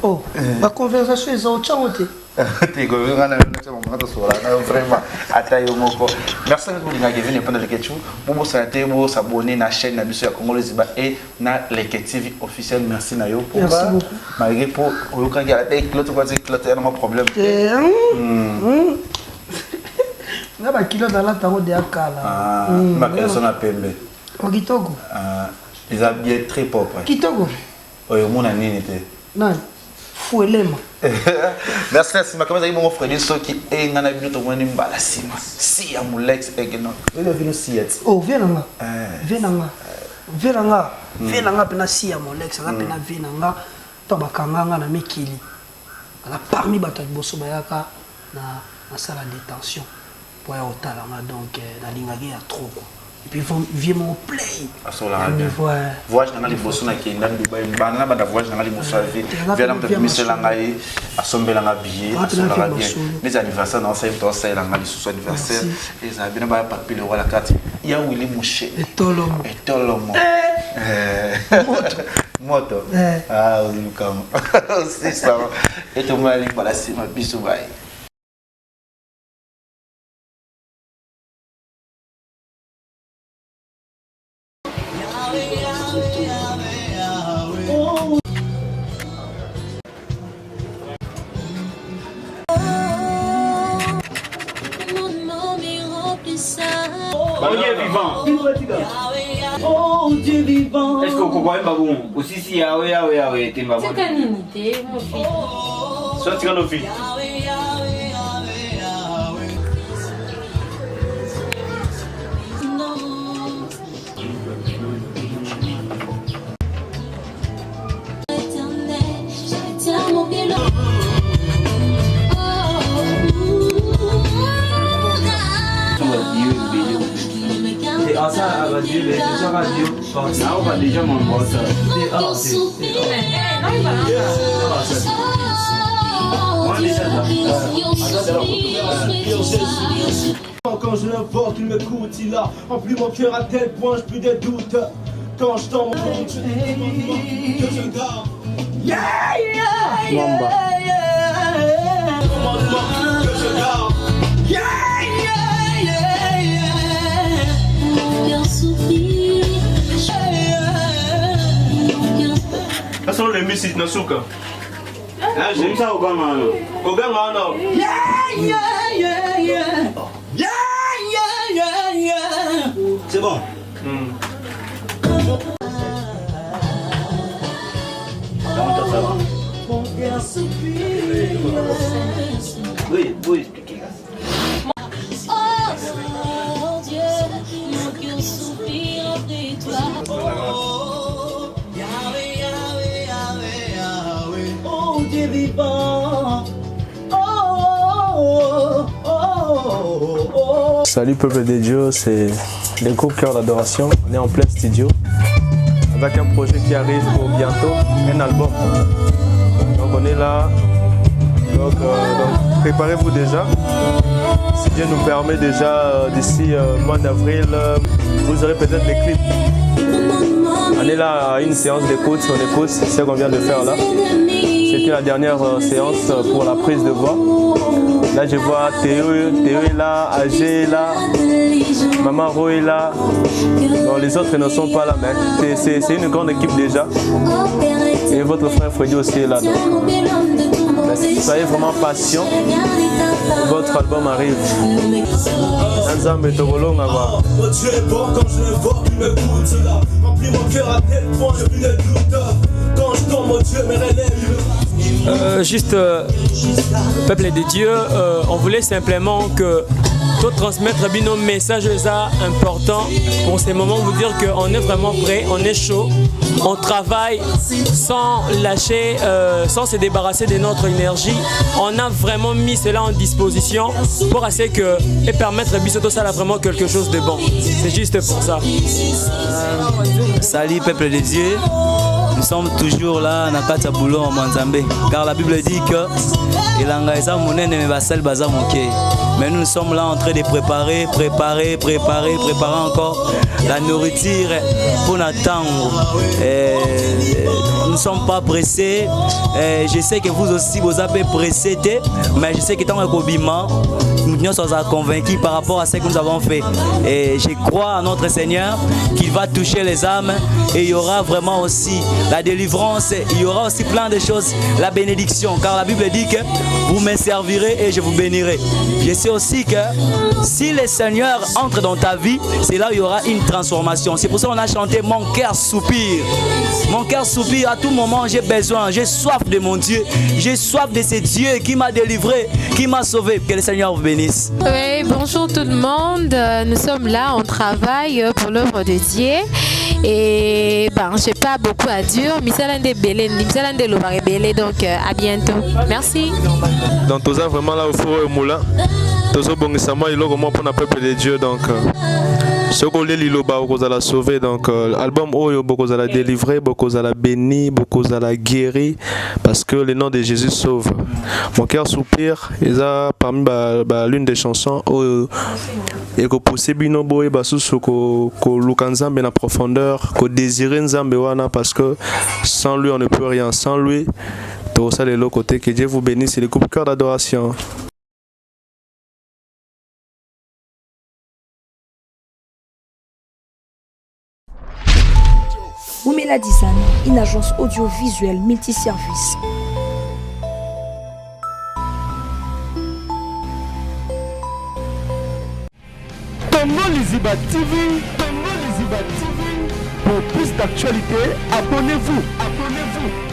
Oh, ba conversation eza otyango te. Te nga na nga tosolola na yo vraiment ata yo moko. Merci mingi bolinga Kevin Epanda Leketchou. Bobosana te bosabonner na chaîne na biso ya Congo Liziba et na Leke TV officiel. Merci na yo pour Merci beaucoup. Malgré po oyokaki ala te culotte kwa culotte ya na problème. Te. Nga ba culotte alata yango deya kala. Ah, makeleso na pembe. Oh, kitoko. Ah, eza bien très propre. Kitoko. Oyo omona nini te? Nani? Fuelema. Merci na nsima kama ezalaki bongo Freddy soki e ngai na bino tomoni mbala nsima si ya molex egeno oyo bino si ya ti. Oh vie na nga. Vie na nga. Vie na nga. Vie na nga pena si ya molex aza pena vie na nga. To bakanga nga na mikili. Aza parmi bato ya liboso bayaka na na salle ya detention. Po aya kotala nga donc nalingaki ya trop quoi. Et puis vieux moko play. Asolaka bien. Voyage na nga liboso na kenda Dubaï, banda na banda voyage na nga liboso ya vie. Vieux na moto abimisela ngai, asombela nga billet, asolaka bien. Neti anniversaire na osali moto asalela nga lisusu anniversaire. Ezala bien ba papi le roi la carte. Ya Willy Mouché. Etolomo. Etolomo. Moto. Moto. Ah, ozulukango. C'est ça. Et tout le monde bala sima biso bye. Oh Dieu vivant. Oh Dieu vivant. Est-ce que okokoyemba bongo osisi yawe yawe yawe temba Tika nini te mofi. So tika no fi. Quand je l'invoque, il m'écoute, il a rempli mon cœur à tel point, je plus des doutes. Quand je t'en monte, je que je garde. Yeah, yeah, yeah, yeah. Commandement que je garde. Yeah, yeah, yeah, yeah. Nasolo le misi na suka. Bomisa oganga wana. Oganga wana. Yeah, yeah, yeah, yeah. Yeah, yeah, yeah, yeah. C'est bon. Ça va. Oui, oui, expliquez. Oh Dieu, mon cœur soupire après toi. Oh, Yahweh, Yahweh, Yahweh, Yahweh. Oh, Dieu vivant. Oh, oh, oh, oh, oh. Salut peuple de Dieu, c'est le groupe Cœur d'Adoration. On est en plein studio avec un projet qui arrive pour bientôt, un album. Donc on est là. Donc, donc préparez-vous déjà. Si Dieu nous permet déjà d'ici mois d'avril, vous aurez peut-être les clips. On est là à une séance d'écoute, on écoute ce qu'on vient de faire là. C'était la dernière séance pour la prise de voix. Là, je vois Théo, Théo est là, AG est là, Maman Ro est là. Bon, les autres ne sont pas là, mais c'est une grande équipe déjà. Et votre frère Freddy aussi est là. Donc, soyez vraiment patient. Votre album arrive. Nzambe tokolonga quoi. Oh, Dieu est bon quand je le vois, il m'écoute. Cela remplit mon cœur à tel point, j'ai plus de doute. Quand je tombe, mon Dieu me relève. Juste, peuple de Dieu, on voulait simplement que tout transmettre nos messages importants pour ces moments, vous dire qu'on est vraiment prêt, on est chaud, on travaille sans lâcher, sans se débarrasser de notre énergie. On a vraiment mis cela en disposition pour assez que et permettre biso tosala vraiment quelque chose de bon. C'est juste pour ça. Salut peuple de Dieu. Nous sommes toujours là na kati ya boulot ya Nzambe. Car la Bible dit que elanga eza monene mais basali baza moke. Mais nous, nous sommes là en train de préparer, préparer, préparer, préparer encore la nourriture pour Natango. Nous ne sommes pas pressés. Et je sais que vous aussi, vous avez pressé, mais je sais que tant que Bima, nous sommes convaincus par rapport à ce que nous avons fait. Et je crois à notre Seigneur qu'il va toucher les âmes et il y aura vraiment aussi la délivrance, il y aura aussi plein de choses, la bénédiction. Car la Bible dit que vous me servirez et je vous bénirai. Je sais aussi que si le Seigneur entre dans ta vie, c'est là où il y aura une transformation. C'est pour ça qu'on a chanté Mon cœur soupire. Mon cœur soupire à tout moment, j'ai besoin, j'ai soif de mon Dieu. J'ai soif de ce Dieu qui m'a délivré, qui m'a sauvé. Que le Seigneur vous bénisse. Oui, bonjour tout le monde. Nous sommes là, on travaille pour l'œuvre de Dieu. Et ben, j'ai pas beaucoup à dire. Misala nde ebele, misala nde ebele, donc à bientôt. Merci. Donc toza vraiment là au four et au moulin. Tozo bongisa mwa eloko moko mpona peuple de Dieu donc soki olie liloba okozala sauvé donc album oyo bokozala délivré, bokozala béni, bokozala guéri parce que le nom de Jésus sauve. Mon cœur soupire eza parmi ba l'une des chansons oyo ekopousse bino boyeba susu koluka Nzambe na profondeur, kodésire Nzambe wana parce que sans lui on ne peut rien, sans lui tokosala eloko te. Que Dieu vous bénisse, le groupe Cœur d'Adoration. Oumela Design, une agence audiovisuelle multiservice. Congo Liziba TV, Congo Liziba TV. Pour plus d'actualités, abonnez-vous, abonnez-vous.